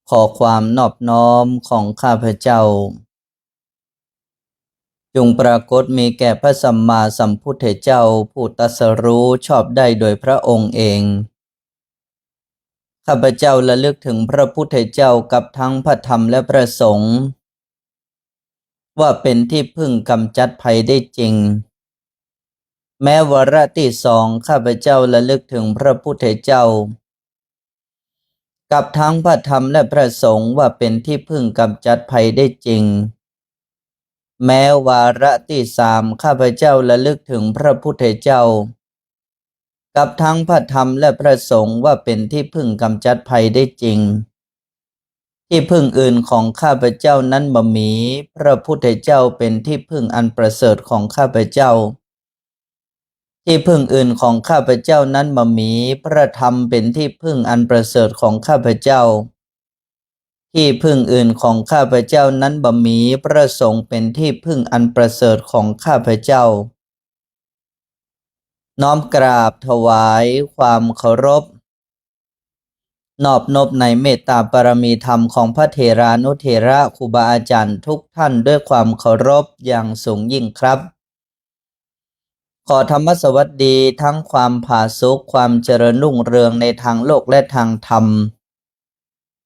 ขอความนอบน้อมของข้าพเจ้า จงปรากฏมีแก่พระสัมมาสัมพุทธเจ้า ผู้ตรัสรู้ชอบได้โดยพระองค์เอง ข้าพเจ้าระลึกถึงพระพุทธเจ้ากับทั้งพระธรรมและพระสงฆ์ ว่าเป็นที่พึ่งกำจัดภัยได้จริง แม้วาระที่สอง ข้าพเจ้าระลึกถึงพระพุทธเจ้า กับทั้งพระธรรมและพระสงฆ์ว่าเป็นที่พึ่งกำจัดภัยได้จริง แม้วาระที่สาม ข้าพเจ้าระลึกถึงพระพุทธเจ้า กับทั้งพระธรรมและพระสงฆ์ว่าเป็นที่พึ่งกำจัดภัยได้จริง ที่พึ่งอื่นของข้าพเจ้านั้นบ่มี พระพุทธเจ้าเป็นที่พึ่งอันประเสริฐของข้าพเจ้า ที่พึ่งอื่นของข้าพเจ้านั้นบ่มี พระธรรมเป็นที่พึ่งอันประเสริฐของข้าพเจ้า ที่พึ่งอื่นของข้าพเจ้านั้นบ่มี พระสงฆ์เป็นที่พึ่งอันประเสริฐของข้าพเจ้า น้อมกราบถวายความเคารพ นอบนบในเมตตาบารมีธรรมของพระเถรานุเถระครูบาอาจารย์ทุกท่านด้วยความเคารพอย่างสูงยิ่งครับ ขอธรรมสวัสดีทั้งความผาสุก ความเจริญรุ่งเรืองในทางโลกและทางธรรม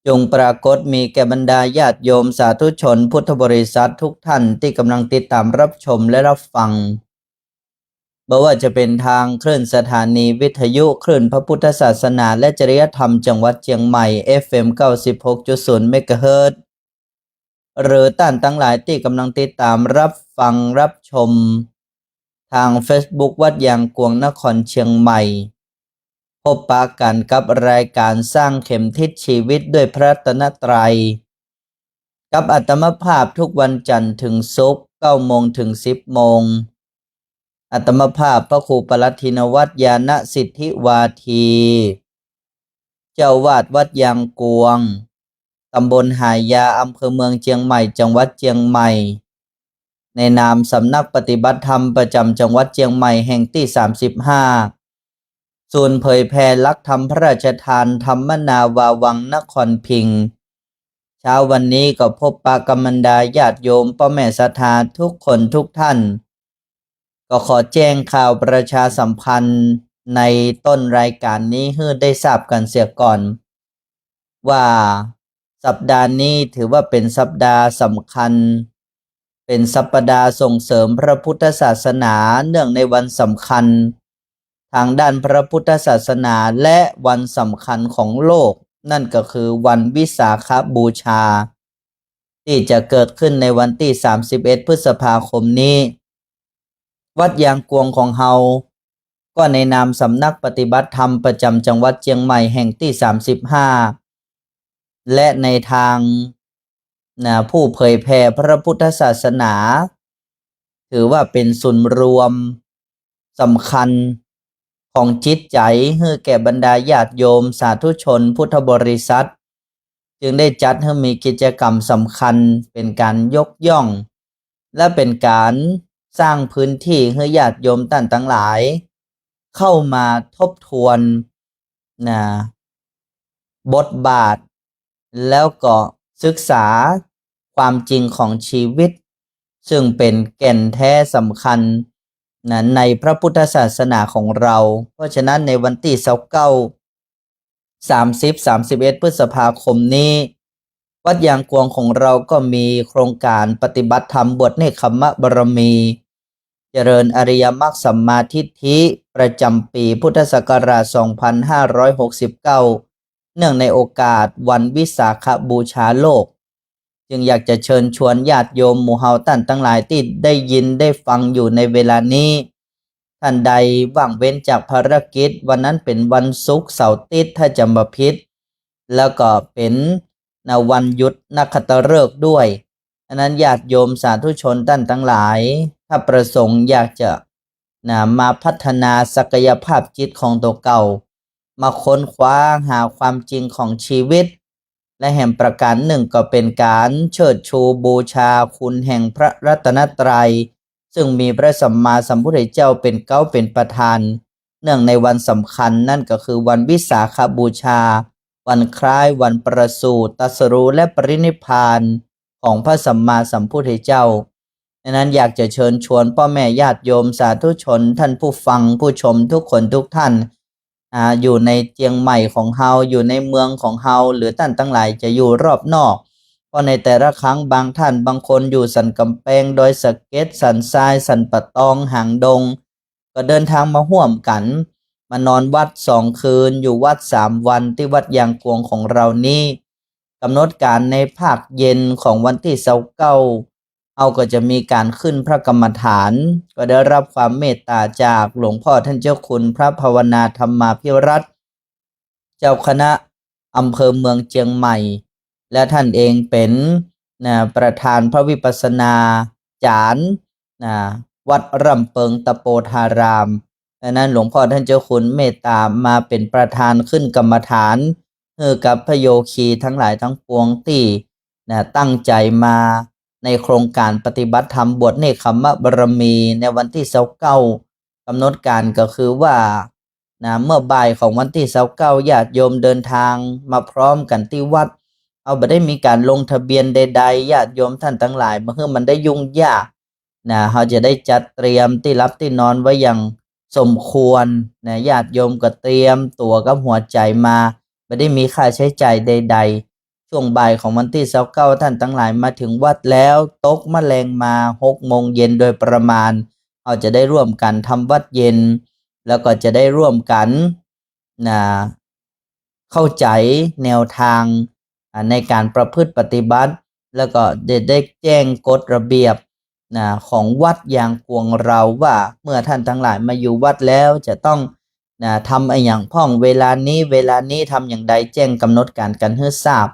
จงปรากฏมีแก่บรรดาญาติโยมสาธุชนพุทธบริษัททุกท่านที่กำลังติดตามรับชมและรับฟัง บ่ว่าจะเป็นทางคลื่นสถานีวิทยุคลื่นพระพุทธศาสนาและจริยธรรมจังหวัดเชียงใหม่ เอฟเอ็ม เก้าสิบหกจุดศูนย์ เมกะเฮิรตซ์ หรือต้านตังหลายตี้กำลังติดตามรับฟังรับชม ทางเฟซบุ๊กวัดยางกวงนครเชียงใหม่ พบปะกันกับรายการสร้างเข็มทิศชีวิตด้วยพระรัตนตรัย กับอาตมาภาพทุกวันจันทร์ถึงศุกร์ เก้าโมงถึงสิบโมง อาตมาภาพพระครูปรัตถินวัตรญาณสิทธิวาที เจ้าวาดวัดยางกวง ตำบลหายา อำเภอเมืองเชียงใหม่ จังหวัดเชียงใหม่ ในนามสำนักปฏิบัติธรรมประจำจังหวัดเชียงใหม่แห่งที่สามสิบห้า ศูนย์เผยแผ่หลักธรรมพระราชทานธรรมนาวาวังนครพิงค์ เช้าวันนี้ก็พบปะกับบรรดาญาติโยมพ่อแม่ศรัทธาทุกคนทุกท่าน ก็ขอแจ้งข่าวประชาสัมพันธ์ในต้นรายการนี้ให้ได้ทราบกันเสียก่อน ว่าสัปดาห์นี้ถือว่าเป็นสัปดาห์สำคัญ เป็นสัปดาห์ส่งเสริมพระพุทธศาสนา เนื่องในวันสำคัญทางด้านพระพุทธศาสนา และวันสำคัญของโลก นั่นก็คือวันวิสาขบูชา ที่จะเกิดขึ้นในวันที่สามสิบเอ็ดพฤษภาคมนี้ วัดยางกวงของเฮา ก็ในนามสำนักปฏิบัติธรรมประจำจังหวัดเชียงใหม่แห่งที่สามสิบห้า และในทาง นะ ผู้เผยแผ่พระพุทธศาสนา ถือว่าเป็นศูนย์รวมสำคัญของจิตใจ ให้แก่บรรดาญาติโยมสาธุชนพุทธบริษัท จึงได้จัดให้มีกิจกรรมสำคัญ เป็นการยกย่อง และเป็นการสร้างพื้นที่ให้ญาติโยมท่านทั้งหลาย เข้ามาทบทวน นะ บทบาท แล้วก็ศึกษาความจริงของชีวิต ซึ่งเป็นแก่นแท้สำคัญ นะ ในพระพุทธศาสนาของเรา เพราะฉะนั้นในวันที่ยี่สิบเก้า สามสิบ สามสิบเอ็ดพฤษภาคมนี้ วัดยางกวงของเราก็มีโครงการปฏิบัติธรรมบวชเนกขัมมบารมี เจริญอริยมรรคสัมมาทิฏฐิ ประจำปีพุทธศักราชสองพันห้าร้อยหกสิบเก้า เนื่องในโอกาสวันวิสาขบูชาโลก จึงอยากจะเชิญชวนญาติโยมหมู่เฮาท่านทั้งหลายที่ได้ยินได้ฟังอยู่ในเวลานี้ ท่านใดว่างเว้นจากภารกิจ วันนั้นเป็นวันศุกร์เสาร์อาทิตย์ ถ้าจำบ่ผิด แล้วก็เป็น นะ วันหยุดนักขัตฤกษ์ด้วย อันนั้นญาติโยมสาธุชนท่านทั้งหลาย ถ้าประสงค์อยากจะ นะ มาพัฒนาศักยภาพจิตของตัวเก่า มาค้นคว้าหาความจริงของชีวิต และแห่งประการหนึ่งก็เป็นการเชิดชูบูชาคุณแห่งพระรัตนตรัย ซึ่งมีพระสัมมาสัมพุทธเจ้าเป็นเก๊าเป็นประธาน เนื่องในวันสำคัญ นั่นก็คือวันวิสาขบูชา ວັນຄ້າຍວັນປະສູດ ຕັດສະຮູ້ ແລະ ປະລິນິບພານຂອງພະສຳມາສຳພຸດທະເຈົ້າ. ດັ່ງນັ້ນ ຢາກຈະເຊີນຊວນພໍ່ແມ່ຍາດໂຍມສາທຸຊົນ ທ່ານຜູ້ຟັງຜູ້ຊົມທຸກຄົນທຸກທ່ານ ອາ ຢູ່ໃນຈຽງໃໝ່ຂອງເຮົາ ຢູ່ໃນເມືອງຂອງເຮົາ ຫຼື ທ່ານທັງຫຼາຍຈະຢູ່ຮອບນອກ, ເພາະໃນແຕ່ລະຄັ້ງ ບາງທ່ານບາງຄົນຢູ່ສັນກຳແພງ, ດອຍສະເກັດ, ສັນຊາຍ, ສັນປະຕອງ, ຫາງດົງ ກໍເດີນທາງມາຮ່ວມກັນ ມານອນວັດສອງຄືນ, ຢູ່ວັດສາມວັນ ທີ່ວັດຢາງກວງຂອງເຮົານີ້. ກຳນົດການໃນພາກເຢັນຂອງວັນທີຊາວເກົ້າ ເຮົາກໍຈະມີການຂຶ້ນພະກຳມະຖານ, ກໍໄດ້ຮັບຄວາມເມດຕາຈາກຫຼວງພໍ່ທ່ານເຈົ້າຄຸນພະພາວະນາທຳມາພິລັດ ເຈົ້າຄະນະອຳເພີເມືອງຈຽງໃໝ່ ແລະ ທ່ານເອງເປັນ ນະ ປະທານພະວິປັດສະນາຈານ ນະ ວັດຣຳເປິງຕະໂປທາລາມ. ດັ່ງນັ້ນ ຫຼວງພໍ່ທ່ານເຈົ້າຄຸນເມດຕາມາເປັນປະທານຂຶ້ນກຳມະຖານ ໃຫ້ກັບພະໂຍຄີທັງຫຼາຍທັງປວງທີ່ ນະ ຕັ້ງໃຈມາໃນໂຄງການປະຕິບັດທຳບວດເນກຂະມະບາລະມີໃນວັນທີຊາວເກົ້າ. ກຳນົດການກໍຄືວ່າ ນະ ເມື່ອບ່າຍຂອງວັນທີຊາວເກົ້າ ຍາດໂຍມເດີນທາງມາພ້ອມກັນທີ່ວັດ. ເຮົາບໍ່ໄດ້ມີການລົງທະບຽນໃດໆ, ຍາດໂຍມທ່ານທັງຫຼາຍ ບໍ່ໃຫ້ມັນໄດ້ຫຍຸ້ງຍາກ ນະ ເຮົາຈະໄດ້ຈັດຕຽມທີ່ຫຼັບທີ່ນອນໄວ້ຢ່າງສົມຄວນ ນະ ຍາດໂຍມກໍຕຽມຕົວກັບຫົວໃຈມາ, ບໍ່ໄດ້ມີຄ່າໃຊ້ຈ່າຍໃດໆ. ຊ່ວງບ່າຍຂອງວັນທີຊາວເກົ້າ ທ່ານທັງຫຼາຍມາເຖິງວັດແລ້ວ, ຕົກມາແລງມາຫົກໂມງເຢັນໂດຍປະມານ, ເຮົາຈະໄດ້ຮ່ວມກັນທຳວັດເຢັນ ແລ້ວກໍຈະໄດ້ຮ່ວມກັນ ນະ ເຂົ້າໃຈແນວທາງ ອາ ໃນການປະພຶດປະຕິບັດ ແລ້ວກໍໄດ້ ໄດ້ແຈ້ງກົດລະບຽບ ນະ ຂອງວັດຢາງກວງເຮົາວ່າ ເມື່ອທ່ານທັງຫຼາຍມາຢູ່ວັດແລ້ວ ຈະຕ້ອງ ນະ ທຳອີ່ຫຍັງພ້ອງ ເວລານີ້ ເວລານີ້ທຳຫຍັງໃດ ແຈ້ງກຳນົດການກັນໃຫ້ຊາບ.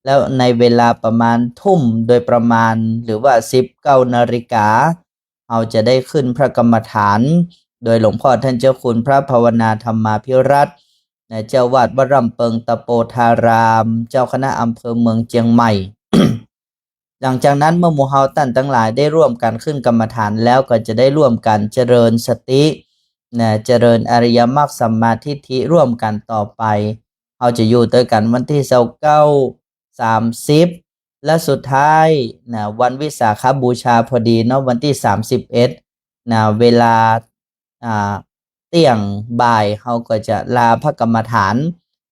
ແລ້ວໃນເວລາປະມານທຸ່ມໂດຍປະມານ ຫຼືວ່າສິບເກົ້ານາລິກາ ເຮົາຈະໄດ້ຂຶ້ນພະກຳມະຖານ ໂດຍຫຼວງພໍ່ທ່ານເຈົ້າຄຸນພະພາວະນາທຳມາພິລັດ ນະ ເຈົ້າວາດວັດຣຳເປິງຕະໂປທາລາມ ເຈົ້າຄະນະອຳເພີເມືອງຈຽງໃໝ່. ຫຼັງຈາກນັ້ນ ເມື່ອໝູ່ເຮົາທ່ານທັງຫຼາຍໄດ້ຮ່ວມກັນຂຶ້ນກຳມະຖານແລ້ວ ກໍຈະໄດ້ຮ່ວມກັນຈະເລີນສະຕິ ນະ ຈະເລີນອະລິຍະມັກສຳມາທິດຖິຮ່ວມກັນຕໍ່ໄປ. ເຮົາຈະຢູ່ດ້ວຍກັນວັນທີຊາວເກົ້າ ສາມສິບ ແລະ ສຸດທ້າຍ ນະ ວັນວິສາຂະບູຊາພໍດີເນາະ ວັນທີສາມສິບເອັດ ນະ ເວລາ ອາ ທ່ຽງບ່າຍ ເຮົາກໍຈະລາພະກຳມະຖານ.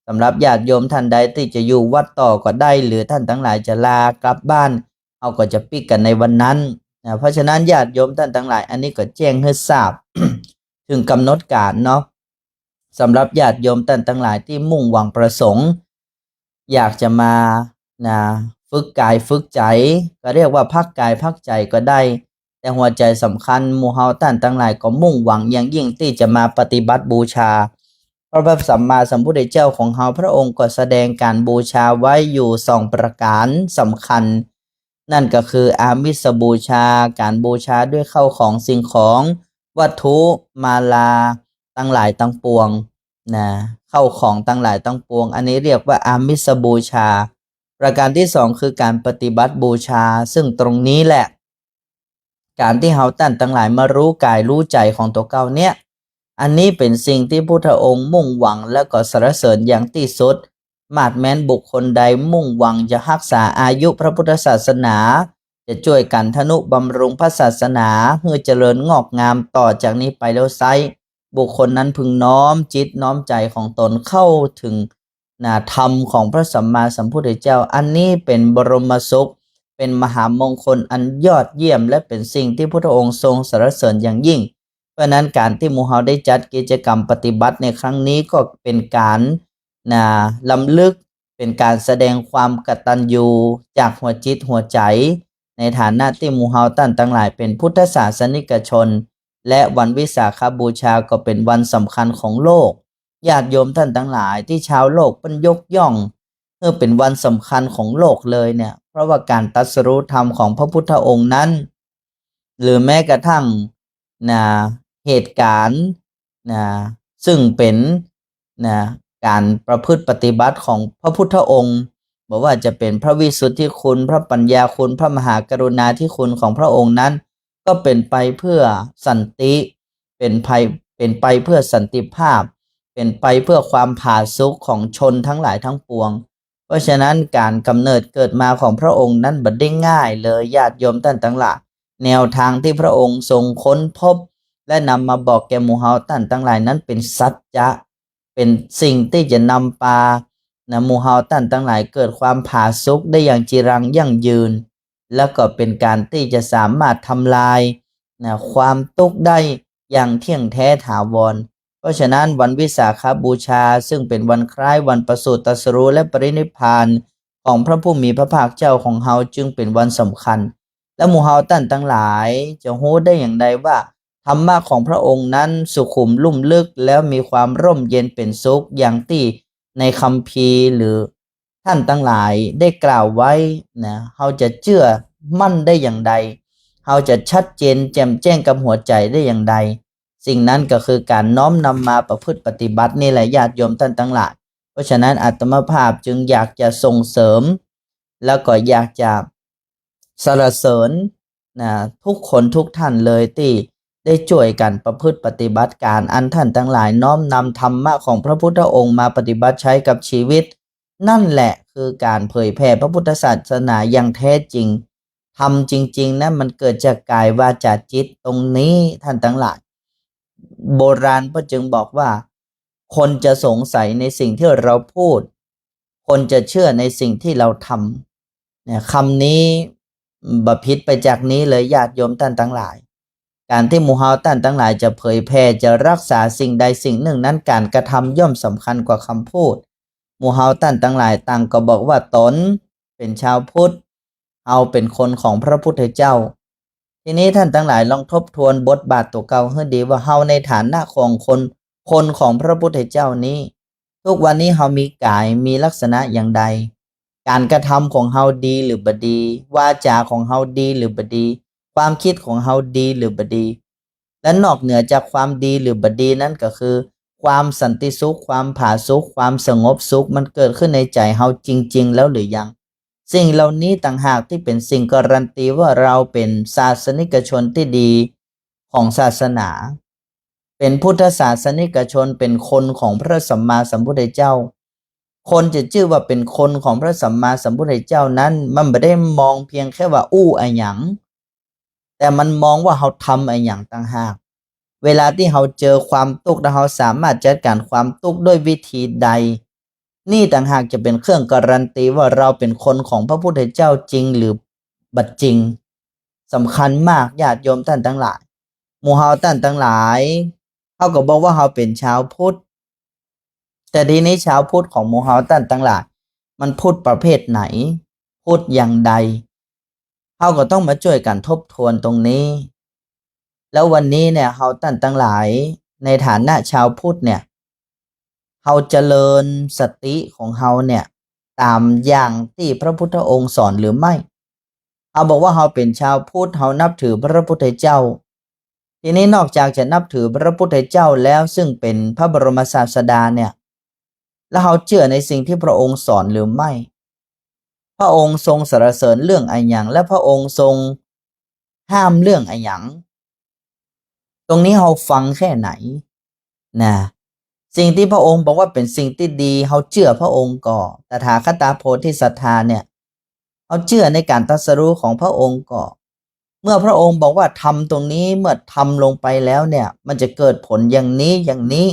ສຳລັບຍາດໂຍມທ່ານໃດທີ່ຈະຢູ່ວັດຕໍ່ກໍໄດ້ ຫຼື ທ່ານທັງຫຼາຍຈະລາກັບບ້ານ ເຮົາກໍຈະປິດກັນໃນວັນນັ້ນນະ. ເພາະສະນັ້ນ ຍາດໂຍມທ່ານທັງຫຼາຍ ອັນນີ້ກໍແຈ້ງໃຫ້ຊາບເຖິງກຳນົດການເນາະ. ສຳລັບຍາດໂຍມທ່ານທັງຫຼາຍທີ່ມຸ່ງຫວັງປະສົງ ຢາກຈະມາ ນະ ຝຶກກາຍຝຶກໃຈ ກໍຮຽກວ່າພັກກາຍພັກໃຈກໍໄດ້, ແຕ່ຫົວໃຈສຳຄັນ ໝູ່ເຮົາທ່ານທັງຫຼາຍກໍມຸ່ງຫວັງຢ່າງຍິ່ງທີ່ຈະມາປະຕິບັດບູຊາ. ພະ ພະສຳມາສຳພຸດທະເຈົ້າຂອງເຮົາ ພະອົງກໍສະແດງການບູຊາໄວ້ຢູ່ສອງປະການສຳຄັນ, ນັ້ນກໍຄືອາມິສະບູຊາ, ການບູຊາດ້ວຍເຂົ້າຂອງ, ສິ່ງຂອງ, ວັດຖຸ, ມາລາ ທັງຫຼາຍທັງປວງນະ, ເຂົ້າຂອງທັງຫຼາຍທັງປວງ, ອັນນີ້ຮຽກວ່າອາມິສະບູຊາ. ປະການທີສອງຄືການປະຕິບັດບູຊາ, ເຊິ່ງຕົງນີ້ແຫຼະ ການທີ່ເຮົາທ່ານທັງຫຼາຍມາຮູ້ກາຍຮູ້ໃຈຂອງຕົວເຈົ້າເນີ້ຍ, ອັນນີ້ເປັນສິ່ງທີ່ພຸດທະອົງມຸ່ງຫວັງ ແລະ ກໍສັນລະເສີນຢ່າງທີ່ສຸດ. ມາດແມ່ນບຸກຄົນໃດມຸ່ງຫວັງຈະຮັກສາອາຍຸພະພຸດທະສາສະໜາ, ຈະຊ່ວຍກັນທະນຸບຳລຸງພະສາສະໜາ ໃຫ້ຈະເລີນງອກງາມຕໍ່ຈາກນີ້ໄປແລ້ວໄຊ, ບຸກຄົນນັ້ນເພິ່ງນ້ອມຈິດນ້ອມໃຈຂອງຕົນເຂົ້າເຖິງ ນະ ທຳຂອງພະສຳມາສຳພຸດທະເຈົ້າ. ອັນນີ້ເປັນບໍລົມມະສຸກ, ເປັນມະຫາມົງຄົນອັນຍອດຢ້ຽມ ແລະ ເປັນສິ່ງທີ່ພຸດທະອົງຊົງສັນລະເສີນຢ່າງຍິ່ງ. ເພາະນັ້ນ ການທີ່ໝູ່ເຮົາໄດ້ຈັດກິດຈະກຳປະຕິບັດໃນຄັ້ງນີ້ ກໍເປັນການ ນະ ລຳລຶກ, ເປັນການສະແດງຄວາມກະຕັນຍູຈາກຫົວຈິດຫົວໃຈ ໃນຖານະທີ່ໝູ່ເຮົາທ່ານທັງຫຼາຍເປັນພຸດທະສາສະນິກະຊົນ ແລະ ວັນວິສາຂະບູຊາກໍເປັນວັນສຳຄັນຂອງໂລກ. ຍາດໂຍມທ່ານທັງຫຼາຍ ທີ່ຊາວໂລກເພິ່ນຍົກຍ່ອງ ເອີ ເປັນວັນສຳຄັນຂອງໂລກເລີຍເນຍ, ເພາະວ່າການຕັດສະຮູ້ທຳຂອງພະພຸດທະອົງນັ້ນ ຫຼືແມ້ກະທັ່ງ ນະ ເຫດການ ນະ ເຊິ່ງເປັນ ນະ ການປະພຶດປະຕິບັດຂອງພະພຸດທະອົງ, ບໍ່ວ່າຈະເປັນພະວິສຸດທິຄຸນ, ພະປັນຍາຄຸນ, ພະມະຫາກະລຸນາທິຄຸນຂອງພະອົງນັ້ນ ກໍເປັນໄປເພື່ອສັນຕິ, ເປັນໄພ ເປັນໄປເພື່ອສັນຕິພາບ, ປັນໄປເພື່ອຄວາມຜາສຸກຂອງຊົນທັງຫຼາຍທັງປວງ. ເພາະສະນັ້ນ ການກຳເນີດເກີດມາຂອງພະອົງນັ້ນບໍ່ໄດ້ງ່າຍເລີຍ ຍາດໂຍມທ່ານທັງຫຼາຍ. ແນວທາງທີ່ພະອົງຊົງຄົ້ນພົບ ແລະ ນຳມາບອກແກ່ໝູ່ເຮົາທ່ານທັງຫຼາຍນັ້ນເປັນສັດຈະ ເປັນສິ່ງທີ່ຈະນຳພານະ ໝູ່ເຮົາທ່ານທັງຫຼາຍເກີດຄວາມຜາສຸກໄດ້ຢ່າງຈີລັງຢັ້ງຢືນ ແລ້ວກໍເປັນການທີ່ຈະສາມາດທຳລາຍນະ ຄວາມທຸກໄດ້ຢ່າງທ່ຽງແທ້ຖາວອນ. ເພາະສະນັ້ນ ວັນວິສາຂະບູຊາ ຊຶ່ງເປັນວັນຄ້າຍວັນປະສູດຕັດສະຮູ້ ແລະ ປະລິນິບພານຂອງພະຜູ້ມີພະພາກເຈົ້າຂອງເຮົາ ຈຶ່ງເປັນວັນສຳຄັນ. ແລະ ໝູ່ເຮົາທ່ານທັງຫຼາຍຈະຮູ້ໄດ້ຢ່າງໃດວ່າ ທຳມະຂອງພະອົງນັ້ນສຸຂຸມລຸ່ມເລິກ ແລ້ວມີຄວາມຮົ່ມເຢັນເປັນສຸກ ຢ່າງທີ່ໃນຄຳພີ ຫຼື ທ່ານທັງຫຼາຍໄດ້ກ່າວໄວ້ນະ ເຮົາຈະເຊື່ອໝັ້ນໄດ້ຢ່າງໃດ? ເຮົາຈະຊັດເຈນແຈ່ມແຈ້ງກັບຫົວໃຈໄດ້ຢ່າງໃດ? ສິ່ງນັ້ນກໍຄືການນ້ອມນຳມາປະພຶດປະຕິບັດນີ້ແຫຼະ ຍາດໂຍມທ່ານທັງຫຼາຍ. ເພາະສະນັ້ນ ອາດຕະມາພາບຈຶ່ງຢາກຈະສົ່ງເສີມ ແລ້ວກໍຢາກຈະ ສະລະເສີນນະ ທຸກຄົນທຸກທ່ານເລີຍ ທີ່ໄດ້ຊ່ວຍກັນປະພຶດປະຕິບັດການ ອັນທ່ານທັງຫຼາຍນ້ອມນຳທຳມະຂອງພະພຸດທະອົງມາປະຕິບັດໃຊ້ກັບຊີວິດ. ນັ້ນແຫຼະຄືການເຜີຍແຜ່ພະພຸດທະສາສະໜາຢ່າງແທ້ຈິງ. ທຳຈິງໆ ນັ້ນມັນເກີດຈາກກາຍ ວາຈາ ຈິດ ຕົງນີ້ທ່ານທັງຫຼາຍ. ໂບລານເພິ່ນຈຶ່ງບອກວ່າ ຄົນຈະສົງໄສໃນສິ່ງທີ່ເຮົາພູດ, ຄົນຈະເຊື່ອໃນສິ່ງທີ່ເຮົາທຳ. ນະ ຄຳນີ້ບໍ່ຜິດໄປຈາກນີ້ເລີຍ ຍາດໂຍມທ່ານທັງຫຼາຍ. ການທີ່ໝູ່ເຮົາທ່ານທັງຫຼາຍຈະເຜີຍແຜ່, ຈະຮັກສາສິ່ງໃດສິ່ງໜຶ່ງນັ້ນ, ການກະທຳຍ່ອມສຳຄັນກວ່າຄຳພູດ. ໝູ່ເຮົາທ່ານທັງຫຼາຍຕ່າງກໍບອກວ່າຕົນເປັນຊາວພຸດ, ເຮົາເປັນຄົນຂອງພະພຸດທະເຈົ້າ. ທີນີ້ທ່ານທັງຫຼາຍລອງທົບທວນບົດບາດຕົວເກົ່າໃຫ້ດີວ່າ ເຮົາໃນຖານະຂອງຄົນ, ຄົນຂອງພະພຸດທະເຈົ້ານີ້, ທຸກວັນນີ້ເຮົາມີກາຍ, ມີລັກສະນະຢ່າງໃດ? ການກະທຳຂອງເຮົາດີຫຼືບໍ່ດີ? ວາຈາຂອງເຮົາດີຫຼືບໍ່ດີ? ຄວາມຄິດຂອງເຮົາດີຫຼືບໍ່ດີ? ແລະ ນອກເໜືອຈາກຄວາມດີຫຼືບໍ່ດີນັ້ນກໍຄື ຄວາມສັນຕິສຸກ, ຄວາມຜາສຸກ, ຄວາມສະຫງົບສຸກ ມັນເກີດຂຶ້ນໃນໃຈເຮົາຈິງໆແລ້ວຫຼືຍັງ? ສິ່ງເຫຼົ່ານີ້ຕ່າງຫາກທີ່ເປັນສິ່ງກາຣັນຕີວ່າເຮົາເປັນສາສະນິກະຊົນທີ່ດີຂອງສາສະໜາ, ເປັນພຸດທະສາສະນິກະຊົນ, ເປັນຄົນຂອງພະສຳມາສຳພຸດທະເຈົ້າ. ຄົນຈະຈື່ວ່າເປັນຄົນຂອງພະສຳມາສຳພຸດທະເຈົ້ານັ້ນ, ມັນບໍ່ໄດ້ມອງພຽງແຄ່ວ່າຮູ້ອີ່ຫຍັງ, ແຕ່ມັນມອງວ່າເຮົາທຳອີ່ຫຍັງຕ່າງຫາກ. ເວລາທີ່ເຮົາເຈີຄວາມທຸກ ແລ້ວເຮົາສາມາດຈັດການຄວາມທຸກດ້ວຍວິທີໃດ, ນີ້ຕ່າງຫາກຈະເປັນເຄື່ອງກາຣັນຕີວ່າເຮົາເປັນຄົນຂອງພະພຸດທະເຈົ້າຈິງຫຼືບໍ່ຈິງ. ສຳຄັນມາກ ຍາດໂຍມທ່ານທັງຫຼາຍ. ໝູ່ເຮົາທ່ານທັງຫຼາຍ, ເຮົາກໍບອກວ່າເຮົາເປັນຊາວພຸດ, ແຕ່ທີນີ້ຊາວພຸດຂອງໝູ່ເຮົາທ່ານທັງຫຼາຍ ມັນພຸດປະເພດໃດ? ພຸດຢ່າງໃດ? ເຮົາກໍຕ້ອງມາຊ່ວຍກັນທົບທວນຕົງນີ້. ແລ້ວວັນນີ້ເນຍ ເຮົາທ່ານທັງຫຼາຍ ໃນຖານະຊາວພຸດເນຍ ເຮົາຈະເລີນສະຕິຂອງເຮົາເນຍ ຕາມຢ່າງທີ່ພະພຸດທະອົງສອນຫຼືໄມ່? ເຮົາບອກວ່າເຮົາເປັນຊາວພຸດ, ເຮົານັບຖືພະພຸດທະເຈົ້າ. ທີນີ້ນອກຈາກຈະນັບຖືພະພຸດທະເຈົ້າແລ້ວ, ຊຶ່ງເປັນພະບໍລົມສາສະດາເນຍ, ແລ້ວເຮົາເຊື່ອໃນສິ່ງທີ່ພະອົງສອນຫຼືໄມ່? ພະອົງຊົງສັນລະເສີນເລື່ອງອາຫຍັງ ແລະ ພະອົງຊົງຫ້າມເລື່ອງອາຫຍັງ? ຕົງນີ້ເຮົາຟັງແຄ່ໃດນະ? ສິ່ງທີ່ພະອົງບອກວ່າເປັນສິ່ງທີ່ດີ, ເຮົາເຊື່ອພະອົງກໍ? ຕະຖາຄະຕາໂພທິສັດຖາເນຍ, ເຮົາເຊື່ອໃນການຕັດສະຮູ້ຂອງພະອົງກໍ? ເມື່ອພະອົງບອກວ່າທຳຕົງນີ້, ເມື່ອທຳລົງໄປແລ້ວເນຍ, ມັນຈະເກີດຜົນຢ່າງນີ້, ຢ່າງນີ້,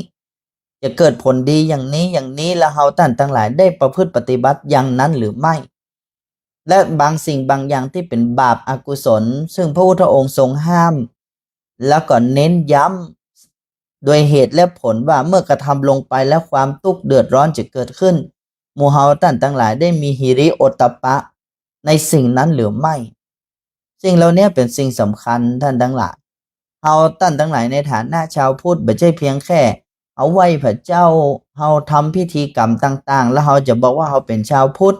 ຈະເກີດຜົນດີຢ່າງນີ້, ຢ່າງນີ້, ແລະ ເຮົາທ່ານທັງຫຼາຍໄດ້ປະພຶດປະຕິບັດຢ່າງນັ້ນຫຼືໄມ່? ແລະ ບາງສິ່ງບາງຢ່າງທີ່ເປັນບາບອະກຸສົນ, ຊຶ່ງພະພຸດທະອົງຊົງຫ້າມ ແລ້ວກໍເນັ້ນຢ້ຳໂດຍເຫດແລະຜົນວ່າ ເມື່ອກະທຳລົງໄປແລ້ວຄວາມທຸກເດືອດຮ້ອນຈະເກີດຂຶ້ນ. ໝູ່ເຮົາທ່ານທັງຫຼາຍໄດ້ມີຫິລິໂອດຕະປະໃນສິ່ງນັ້ນຫຼືໄມ່? ສິ່ງເຫຼົ່າເນີ້ຍເປັນສິ່ງສຳຄັນທ່ານທັງຫຼາຍ. ເຮົາທ່ານທັງຫຼາຍໃນຖານະຊາວພຸດ ບໍ່ໃຊ່ພຽງແຄ່ເຮົາໄຫວ້ພະເຈົ້າ, ເຮົາທຳພິທີກຳຕ່າງໆ ແລ້ວເຮົາຈະບອກວ່າເຮົາເປັນຊາວພຸດ,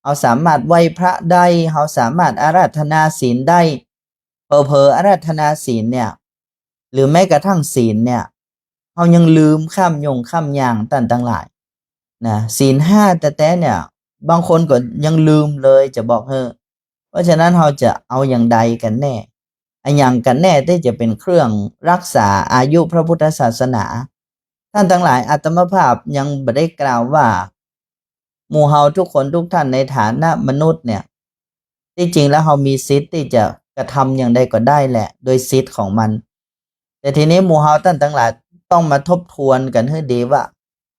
ເຮົາສາມາດໄຫວ້ພະໄດ້, ເຮົາສາມາດອາລາທະນາສິນໄດ້, ເຜີໆອາລາທະນາສິນເນຍ ຫຼືແມ້ກະທັ່ງສິນເນຍ ເຮົາຍັງລືມຂ້າມຍົງຂ້າມຢ່າງທ່ານທັງຫຼາຍນະ. ສິນຫ້າແທ້ໆເນຍ ບາງຄົນກໍຍັງລືມເລີຍ ຈະບອກເຮີ. ເພາະສະນັ້ນເຮົາຈະເອົາຢ່າງໃດກັນແນ່? ອາຫຍັງກັນແນ່ທີ່ຈະເປັນເຄື່ອງຮັກສາອາຍຸພະພຸດທະສາສະໜາ? ທ່ານທັງຫຼາຍ, ອາດຕະມາພາບຍັງບໍ່ໄດ້ກ່າວວ່າ ໝູ່ເຮົາທຸກຄົນທຸກທ່ານໃນຖານະມະນຸດເນ່ຍ, ທີ່ຈິງແລ້ວເຮົາມີສິດທີ່ຈະກະທຳຫຍັງໃດກໍໄດ້ແຫຼະ ໂດຍສິດຂອງມັນ. ແຕ່ທີນີ້ໝູ່ເຮົາທ່ານທັງຫຼາຍຕ້ອງມາທົບທວນກັນໃຫ້ດີວ່າ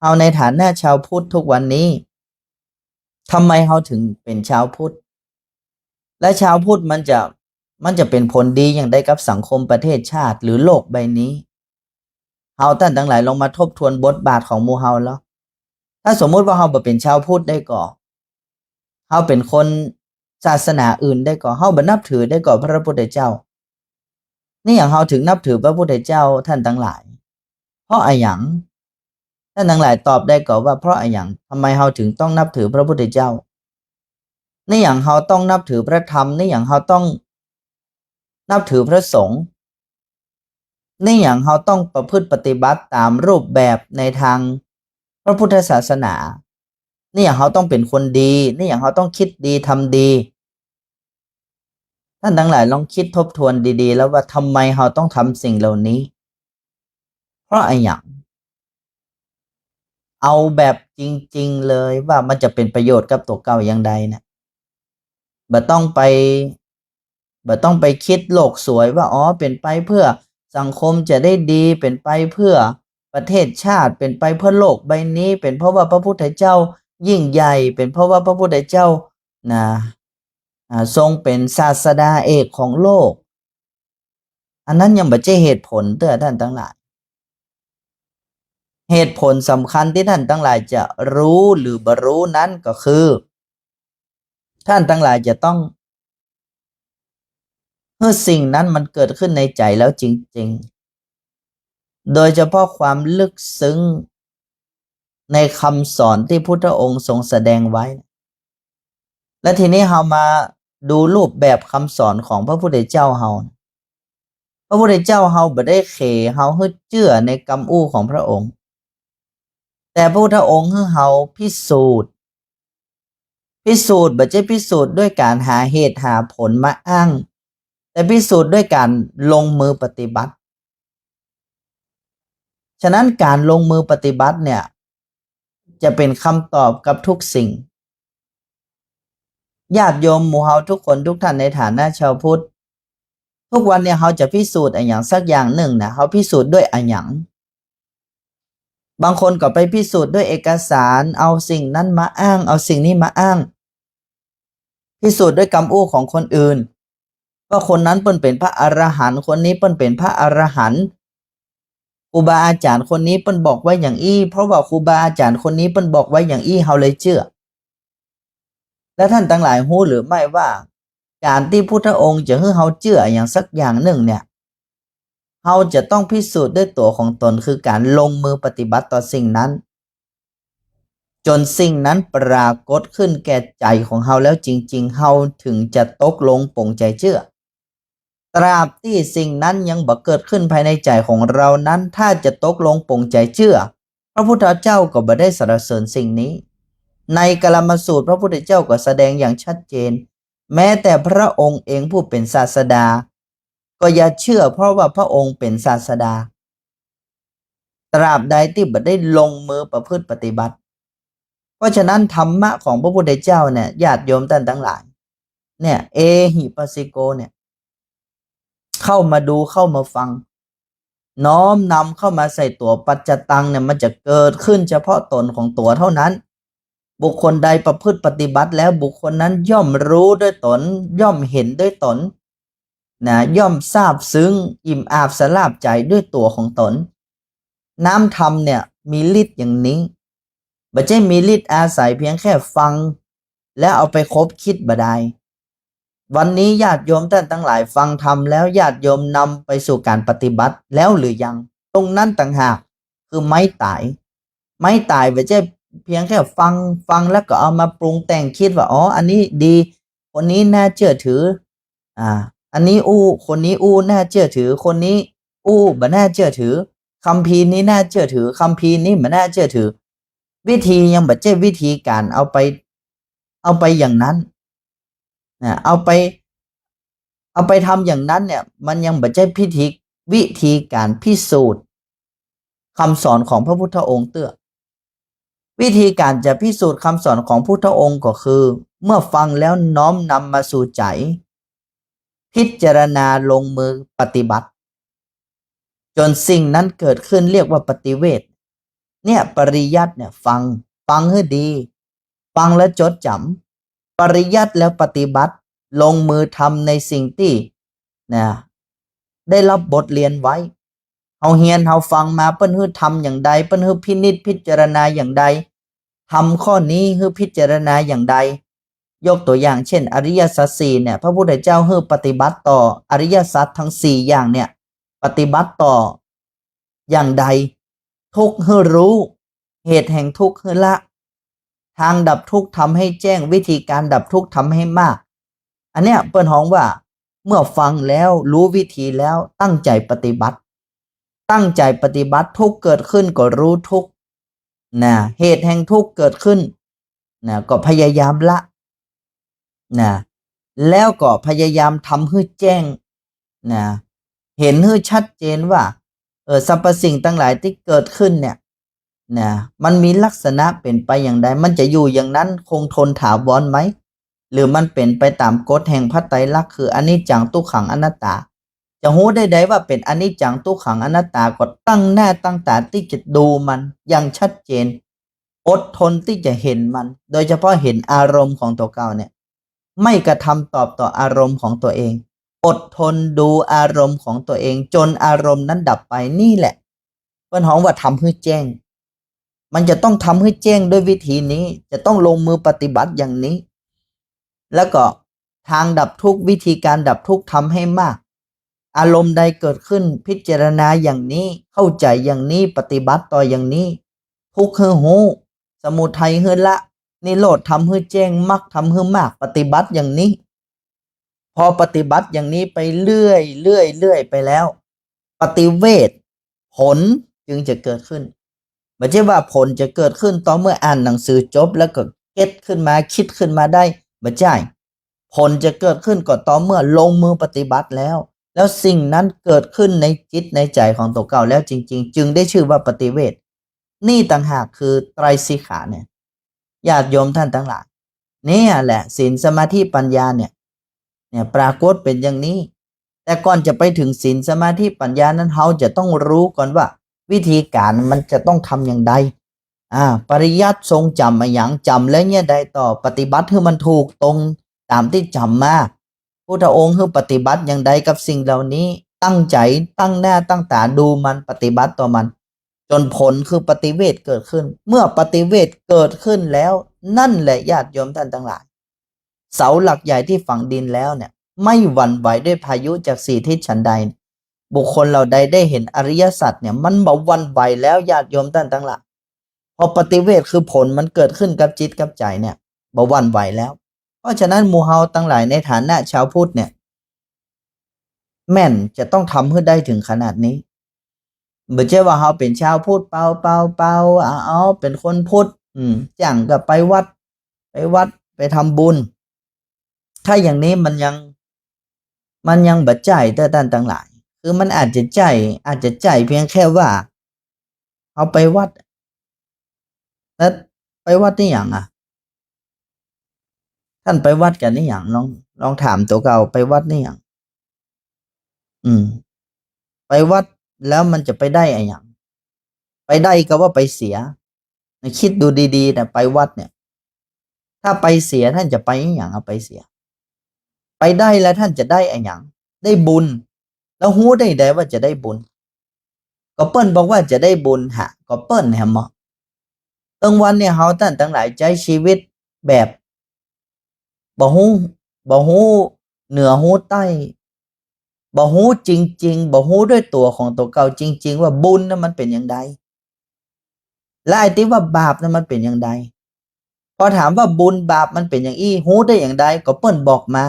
ເຮົາໃນຖານະຊາວພຸດທຸກວັນນີ້ ທຳໄມເຮົາເຖິງເປັນຊາວພຸດ? ແລະ ຊາວພຸດມັນຈະ ມັນຈະເປັນຜົນດີຫຍັງໃດກັບສັງຄົມ, ປະເທດ, ຊາດ ຫຼື ໂລກໃບນີ້? ເຮົາທ່ານທັງຫຼາຍລອງມາທົບທວນບົດບາດຂອງໝູ່ເຮົາລະ. ຖ້າສົມມຸດວ່າເຮົາບໍ່ເປັນຊາວພຸດໄດ້ກໍ, ເຮົາເປັນຄົນສາສະໜາອື່ນໄດ້ກໍ, ເຮົາບໍ່ນັບຖືໄດ້ກໍພະພຸດທະເຈົ້າ, ນີ້ຫຍັງເຮົາເຖິງນັບຖືພະພຸດທະເຈົ້າທ່ານທັງຫຼາຍ? ເພາະອະຫຍັງ? ທ່ານທັງຫຼາຍຕອບໄດ້ກໍວ່າເພາະອະຫຍັງ? ທຳໄມເຮົາເຖິງຕ້ອງນັບຖືພະພຸດທະເຈົ້າ? ນີ້ຫຍັງເຮົາຕ້ອງນັບຖືພະທຳ? ນີ້ຫຍັງເຮົາຕ້ອງນັບຖືພະສົງ? ນີ້ຫຍັງເຮົາຕ້ອງປະພຶດປະຕິບັດຕາມຮູບແບບໃນທາງພະພຸດທະສາສະໜາ? ນີ້ຫຍັງເຮົາຕ້ອງເປັນຄົນດີ? ນີ້ຫຍັງເຮົາຕ້ອງຄິດດີທຳດີ? ທ່ານທັງຫຼາຍລອງຄິດທົບທວນດີໆ ແລ້ວວ່າທຳໄມເຮົາຕ້ອງທຳສິ່ງເຫຼົ່ານີ້? ເພາະອະຫຍັງ? ເອົາແບບຈິງໆ ເລີຍວ່າມັນຈະເປັນປະໂຫຍດກັບຕົວເຈົ້າຢ່າງໃດນະ. ບໍ່ຕ້ອງໄປ ບໍ່ຕ້ອງໄປຄິດໂລກສວຍວ່າ ອໍ ເປັນໄປເພື່ອສັງຄົມຈະໄດ້ດີ, ເປັນໄປເພື່ອປະເທດຊາດ, ເປັນໄປເພື່ອໂລກໃບນີ້, ເປັນເພາະວ່າພະພຸດທະເຈົ້າຍິ່ງໃຫຍ່, ເປັນເພາະວ່າພະພຸດທະເຈົ້ານະ ອ່າ ຊົງເປັນສາດສະດາເອກຂອງໂລກ. ອັນນັ້ນຍັງບໍ່ໃຊ່ເຫດຜົນເທື່ອທ່ານທັງຫຼາຍ. ເຫດຜົນສຳຄັນທີ່ທ່ານທັງຫຼາຍຈະຮູ້ ຫຼື ບໍ່ຮູ້ນັ້ນກໍຄື ທ່ານທັງຫຼາຍຈະຕ້ອງ ເມື່ອສິ່ງນັ້ນມັນເກີດຂຶ້ນໃນໃຈແລ້ວຈິງໆ ໂດຍສະເພາະຄວາມລຶກເຊິ່ງໃນຄຳສອນທີ່ພຸດທະອົງຊົງສະແດງໄວ້. ແລະ ທີນີ້ເຮົາມາດູຮູບແບບຄຳສອນຂອງພະພຸດທະເຈົ້າເຮົາ. ພະພຸດທະເຈົ້າເຮົາບໍ່ໄດ້ເຂເຮົາໃຫ້ເຊື່ອໃນກຳອູຂອງພະອົງ, ແຕ່ພະພຸດທະອົງໃຫ້ເຮົາພິສູດ, ພິສູດ ບໍ່ໃຊ່ພິສູດດ້ວຍການຫາເຫດຫາຜົນມາອ້າງ, ແຕ່ພິສູດດ້ວຍການລົງມືປະຕິບັດ. ສະນັ້ນ ການລົງມືປະຕິບັດເນ່ຍ ຈະເປັນຄຳຕອບກັບທຸກສິ່ງ. ຍາດໂຍມໝູ່ເຮົາທຸກຄົນທຸກທ່ານໃນຖານະຊາວພຸດ, ທຸກວັນນີ້ເຮົາຈະພິສູດອີ່ຫຍັງສັກຢ່າງໜຶ່ງນະ, ເຮົາພິສູດດ້ວຍອີ່ຫຍັງ? ບາງຄົນກໍໄປພິສູດດ້ວຍເອກະສານ, ເອົາສິ່ງນັ້ນມາອ້າງ, ເອົາສິ່ງນີ້ມາອ້າງ, ພິສູດດ້ວຍກຳອູຂອງຄົນອື່ນ ວ່າຄົນນັ້ນເພິ່ນເປັນພະອະລະຫັນ, ຄົນນີ້ເພິ່ນເປັນພະອະລະຫັນ, ຄູບາອາຈານຄົນນີ້ເພິ່ນບອກໄວ້ຢ່າງອີ່, ເພາະວ່າຄູບາອາຈານຄົນນີ້ເພິ່ນບອກໄວ້ຢ່າງອີ່ ເຮົາເລີຍເຊື່ອ. ແລະ ທ່ານທັງຫຼາຍຮູ້ຫຼືໄມ່ວ່າ ການທີ່ພຸດທະອົງຈະໃຫ້ເຮົາເຊື່ອອີ່ຫຍັງສັກຢ່າງໜຶ່ງເນ່ຍ, ເຮົາຈະຕ້ອງພິສູດດ້ວຍຕົວຂອງຕົນ, ຄືການລົງມືປະຕິບັດຕໍ່ສິ່ງນັ້ນ ຈົນສິ່ງນັ້ນປາກົດຂຶ້ນແກ່ໃຈຂອງເຮົາແລ້ວຈິງໆ, ເຮົາເຖິງຈະຕົກລົງປົງໃຈເຊື່ອ. ຕາບທີ່ສິ່ງນັ້ນຍັງບໍ່ເກີດຂຶ້ນພາຍໃນໃຈຂອງເຮົານັ້ນ, ຖ້າຈະຕົກລົງປົງໃຈເຊື່ອ, ພະພຸດທະເຈົ້າກໍບໍ່ໄດ້ສັນລະເສີນສິ່ງນີ້. ໃນກາລະມະສູດ, ພະພຸດທະເຈົ້າກໍສະແດງຢ່າງຊັດເຈນ, ແມ້ແຕ່ພະອົງເອງຜູ້ເປັນສາດສະດາ ກໍຢ່າເຊື່ອເພາະວ່າພະອົງເປັນສາດສະດາ, ຕາບໃດທີ່ບໍ່ໄດ້ລົງມືປະພຶດປະຕິບັດ. ເພາະສະນັ້ນ ທຳມະຂອງພະພຸດທະເຈົ້າເນ່ຍ ຍາດໂຍມທ່ານທັງຫຼາຍ ເນ່ຍ ເອຫິປັດສິໂກ ເນ່ຍ ເຂົ້າມາດູ ເຂົ້າມາຟັງ, ນ້ອມນຳເຂົ້າມາໃສ່ຕົວ. ປັດຈະຕັງເນ່ຍ ມັນຈະເກີດຂຶ້ນສະເພາະຕົນຂອງຕົວເທົ່ານັ້ນ. ບຸກຄົນໃດປະພຶດປະຕິບັດແລ້ວ, ບຸກຄົນນັ້ນຍ່ອມຮູ້ດ້ວຍຕົນ, ຍ່ອມເຫັນດ້ວຍຕົນນະ, ຍ່ອມຊາບຊຶ້ງ, ອີ່ມອາບສະຫຼາບໃຈດ້ວຍຕົວຂອງຕົນ. ນ້ຳທຳເນ່ຍມີລິດຢ່າງນີ້, ບໍ່ໃຊ່ມີລິດອາໄສພຽງແຄ່ຟັງແລ້ວເອົາໄປຄົບຄິດບໍ່ໄດ້. ວັນນີ້ຍາດໂຍມທ່ານທັງຫຼາຍຟັງທຳແລ້ວ, ຍາດໂຍມນຳໄປສູ່ການປະຕິບັດແລ້ວຫຼືຍັງ? ຕົງນັ້ນຕ່າງຫາກຄືໄມ້ຕາຍ. ໄມ້ຕາຍບໍ່ໃຊ່ພຽງແຄ່ຟັງ, ຟັງແລ້ວກໍເອົາມາປຸງແຕ່ງຄິດວ່າ, ອໍ ອັນນີ້ດີ, ຄົນນີ້ໜ້າເຊື່ອຖື, ອາ ອັນນີ້ອູ້, ຄົນນີ້ອູ້ໜ້າເຊື່ອຖື, ຄົນນີ້ອູ້ບໍ່ໜ້າເຊື່ອຖື, ຄຳພີນີ້ໜ້າເຊື່ອຖື, ຄຳພີນີ້ບໍ່ໜ້າເຊື່ອຖື. ວິທີຍັງບໍ່ໃຊ່ວິທີການເອົາໄປ ເອົາໄປຢ່າງນັ້ນນະ, ເອົາໄປ ເອົາໄປທຳຢ່າງນັ້ນເນ່ຍ ມັນຍັງບໍ່ໃຊ່ພິທີ ວິທີການພິສູດ ຄຳສອນຂອງພະພຸດທະອົງເທື່ອ. ວິທີການຈະພິສູດຄຳສອນຂອງພຸດທະອົງກໍຄື ເມື່ອຟັງແລ້ວນ້ອມນຳມາສູ່ໃຈ, ພິຈາລະນາລົງມືປະຕິບັດ ຈົນສິ່ງນັ້ນເກີດຂຶ້ນ ຮຽກວ່າປະຕິເວດ. ເນຍ ປະລິຍັດເນຍ ຟັງ, ຟັງໃຫ້ດີ, ຟັງແລ້ວຈົດຈຳ, ປະລິຍັດແລ້ວປະຕິບັດ, ລົງມືທຳໃນສິ່ງທີ່ ນະ ໄດ້ຮັບບົດຮຽນໄວ້. ເຮົາຮຽນເຮົາຟັງມາ ເພິ່ນໃຫ້ທຳຢ່າງໃດ, ເພິ່ນໃຫ້ພິນິດພິຈາລະນາຢ່າງໃດ, ທຳຂໍ້ນີ້ໃຫ້ພິຈາລະນາຢ່າງໃດ. ຍົກຕົວຢ່າງເຊັ່ນ ອະລິຍະສັດສີ່ເນຍ ພະພຸດທະເຈົ້າໃຫ້ປະຕິບັດຕໍ່ອະລິຍະສັດທັງສີ່ຢ່າງເນຍ ປະຕິບັດຕໍ່ຢ່າງໃດ? ທຸກໃຫ້ຮູ້, ເຫດແຫ່ງທຸກໃຫ້ລະ, ທາງດັບທຸກທຳໃຫ້ແຈ້ງ, ວິທີການດັບທຸກທຳໃຫ້ມາກ. ອັນເນຍເພິ່ນຮ້ອງວ່າ ເມື່ອຟັງແລ້ວ ຮູ້ວິທີແລ້ວ ຕັ້ງໃຈປະຕິບັດ, ຕັ້ງໃຈປະຕິບັດ, ທຸກເກີດຂຶ້ນກໍຮູ້ທຸກນະ, ເຫດແຫ່ງທຸກເກີດຂຶ້ນນະ ກໍພະຍາຍາມລະນະ, ແລ້ວກໍພະຍາຍາມທຳໃຫ້ແຈ້ງນະ, ເຫັນໃຫ້ຊັດເຈນວ່າ ເອີ ສັບພະສິ່ງທັງຫຼາຍທີ່ເກີດຂຶ້ນເນຍ ນະ ມັນມີລັກສະນະເປັນໄປຢ່າງໃດ, ມັນຈະຢູ່ຢ່າງນັ້ນຄົງທົນຖາວອນໄໝ ຫຼືມັນເປັນໄປຕາມກົດແຫ່ງພະໄຕລັກ ຄືອະນິດຈັງ ທຸກຂັງ ອະນັດຕາ. ຈະຮູ້ໄດ້ໃດວ່າເປັນອະນິດຈັງ ທຸກຂັງ ອະນັດຕາ ກໍຕັ້ງໜ້າຕັ້ງຕາທີ່ຈະດູມັນຢ່າງຊັດເຈນ, ອົດທົນທີ່ຈະເຫັນມັນ, ໂດຍສະເພາະເຫັນອາລົມຂອງຕົວເກົ່າເນຍ ໄມ່ກະທຳຕອບຕໍ່ອາລົມຂອງຕົວເອງ, ອົດທົນດູອາລົມຂອງຕົວເອງ ຈົນອາລົມນັ້ນດັບໄປ. ນີ້ແຫຼະ ເພິ່ນຮ້ອງວ່າທຳໃຫ້ແຈ້ງ. ມັນຈະຕ້ອງທຳໃຫ້ແຈ້ງດ້ວຍວິທີນີ້, ຈະຕ້ອງລົງມືປະຕິບັດຢ່າງນີ້. ແລ້ວກໍທາງດັບທຸກ, ວິທີການດັບທຸກທຳໃຫ້ມາກ. ອາລົມໃດເກີດຂຶ້ນ, ພິຈາລະນາຢ່າງນີ້, ເຂົ້າໃຈຢ່າງນີ້, ປະຕິບັດຕໍ່ຢ່າງນີ້. ທຸກໃຫ້ຮູ້, ສະມຸໄທໃຫ້ລະ, ນິໂຣດທຳໃຫ້ແຈ້ງ, ມັກທຳໃຫ້ມາກ, ປະຕິບັດຢ່າງນີ້. ພໍປະຕິບັດຢ່າງນີ້ໄປເລື້ອຍໆ ເລື້ອຍໆ ໄປແລ້ວ, ປະຕິເວດ ຜົນຈຶ່ງຈະເກີດຂຶ້ນ. ບໍ່ໃຊ່ວ່າຜົນຈະເກີດຂຶ້ນຕໍ່ເມື່ອອ່ານໜັງສືຈົບ ແລ້ວກໍເກັດຂຶ້ນມາ, ຄິດຂຶ້ນມາໄດ້, ບໍ່ໃຊ່. ຜົນຈະເກີດຂຶ້ນກໍຕໍ່ເມື່ອລົງມືປະຕິບັດແລ້ວ, ແລ້ວສິ່ງນັ້ນເກີດຂຶ້ນໃນຈິດໃນໃຈຂອງຕົວເຈົ້າແລ້ວຈິງໆ, ຈຶ່ງໄດ້ຊື່ວ່າປະຕິເວດ. ນີ້ຕ່າງຫາກຄືໄຕຣສິກຂາເນຍ. ຍາດໂຍມທ່ານທັງຫຼາຍ, ເນຍແຫຼະ ສິນ ສະມາທິ ປັນຍາເນຍ ເນຍ ປາກົດເປັນຢ່າງນີ້. ແຕ່ກ່ອນຈະໄປເຖິງສິນ ສະມາທິ ປັນຍານັ້ນ, ເຮົາຈະຕ້ອງຮູ້ກ່ອນວ່າ ວິທີການມັນຈະຕ້ອງທຳຢ່າງໃດ. ອາ ປະລິຍັດຊົງຈຳອາຫຍັງ, ຈຳແລ້ວແນວໃດຕໍ່, ປະຕິບັດໃຫ້ມັນຖືກຕົງຕາມທີ່ຈຳມາ. ພຸດທະອົງໃຫ້ປະຕິບັດຢ່າງໃດກັບສິ່ງເຫຼົ່ານີ້, ຕັ້ງໃຈ, ຕັ້ງໜ້າຕັ້ງຕາດູມັນ, ປະຕິບັດຕໍ່ມັນ ຈົນຜົນຄືປະຕິເວດເກີດຂຶ້ນ. ເມື່ອປະຕິເວດເກີດຂຶ້ນແລ້ວ, ນັ້ນແຫຼະຍາດໂຍມທ່ານທັງຫຼາຍ, ເສົາຫຼັກໃຫຍ່ທີ່ຝັງດິນແລ້ວເນຍ ໄມ່ຫວັ່ນໄຫວດ້ວຍພາຍຸຈາກສີ່ທິດ. ສັນໃດ ບຸກຄົນເຫຼົ່າໃດໄດ້ເຫັນອະລິຍະສັດເນຍ, ມັນບໍ່ຫວັ່ນໄຫວແລ້ວຍາດໂຍມທ່ານທັງຫຼາຍ. ເພາະປະຕິເວດຄືຜົນມັນເກີດຂຶ້ນກັບຈິດກັບໃຈເນຍ ບໍ່ຫວັ່ນໄຫວແລ້ວ. ເພາະສະນັ້ນ ໝູ່ເຮົາທັງຫຼາຍໃນຖານະຊາວພຸດເນຍ ແມ່ນຈະຕ້ອງທຳໃຫ້ໄດ້ເຖິງຂະໜາດນີ້. ບໍ່ໃຊ່ວ່າເຮົາເປັນຊາວພຸດເປົ່າໆ ເອົາ ເອົາ ເປັນຄົນພຸດ, ອືມ ຈ້າງກໍໄປວັດ, ໄປວັດ, ໄປທຳບຸນ. ຖ້າຢ່າງນີ້ມັນຍັງ, ມັນຍັງບໍ່ໃຈ້ເດີ້ທ່ານທັງຫຼາຍ. ຄືມັນອາດຈະໃຈ້, ອາດຈະໃຈ້ພຽງແຄ່ວ່າ ເຮົາໄປວັດ ແລ້ວໄປວັດອີ່ຫຍັງອະ? ທ່ານໄປວັດກັນອີ່ຫຍັງ? ລອງ, ລອງຖາມຕົວເກົ່າ, ໄປວັດອີ່ຫຍັງ? ອືມ ໄປວັດແລ້ວມັນຈະໄປໄດ້ອີ່ຫຍັງ? ໄປໄດ້ກໍວ່າໄປເສຍ. ຄິດດູດີໆນະ, ໄປວັດເນຍ ຖ້າໄປເສຍ ທ່ານຈະໄປອີ່ຫຍັງ? ເອົາ ໄປເສຍ. ໄປໄດ້ແລ້ວທ່ານຈະໄດ້ອີ່ຫຍັງ? ໄດ້ບຸນ. ແລ້ວຮູ້ໄດ້ໃດວ່າຈະໄດ້ບຸນ? ກໍເພິ່ນບອກວ່າຈະໄດ້ບຸນຫະ, ກໍເພິ່ນແຮມເນາະ. ເຖິງວັນນີ້ເຮົາທ່ານທັງຫຼາຍໃຊ້ຊີວິດແບບ ບໍ່ຮູ້, ບໍ່ຮູ້ເໜືອຮູ້ໃຕ້, ບໍ່ຮູ້ຈິງໆ, ບໍ່ຮູ້ດ້ວຍຕົວຂອງຕົວເຈົ້າຈິງໆ ວ່າບຸນນະມັນເປັນຢ່າງໃດ ແລະ ໄອ້ທີ່ວ່າບາບນະມັນເປັນຢ່າງໃດ. ພໍຖາມວ່າບຸນບາບມັນເປັນຢ່າງອີ່, ຮູ້ໄດ້ຢ່າງໃດ? ກໍເພິ່ນບອກມາ.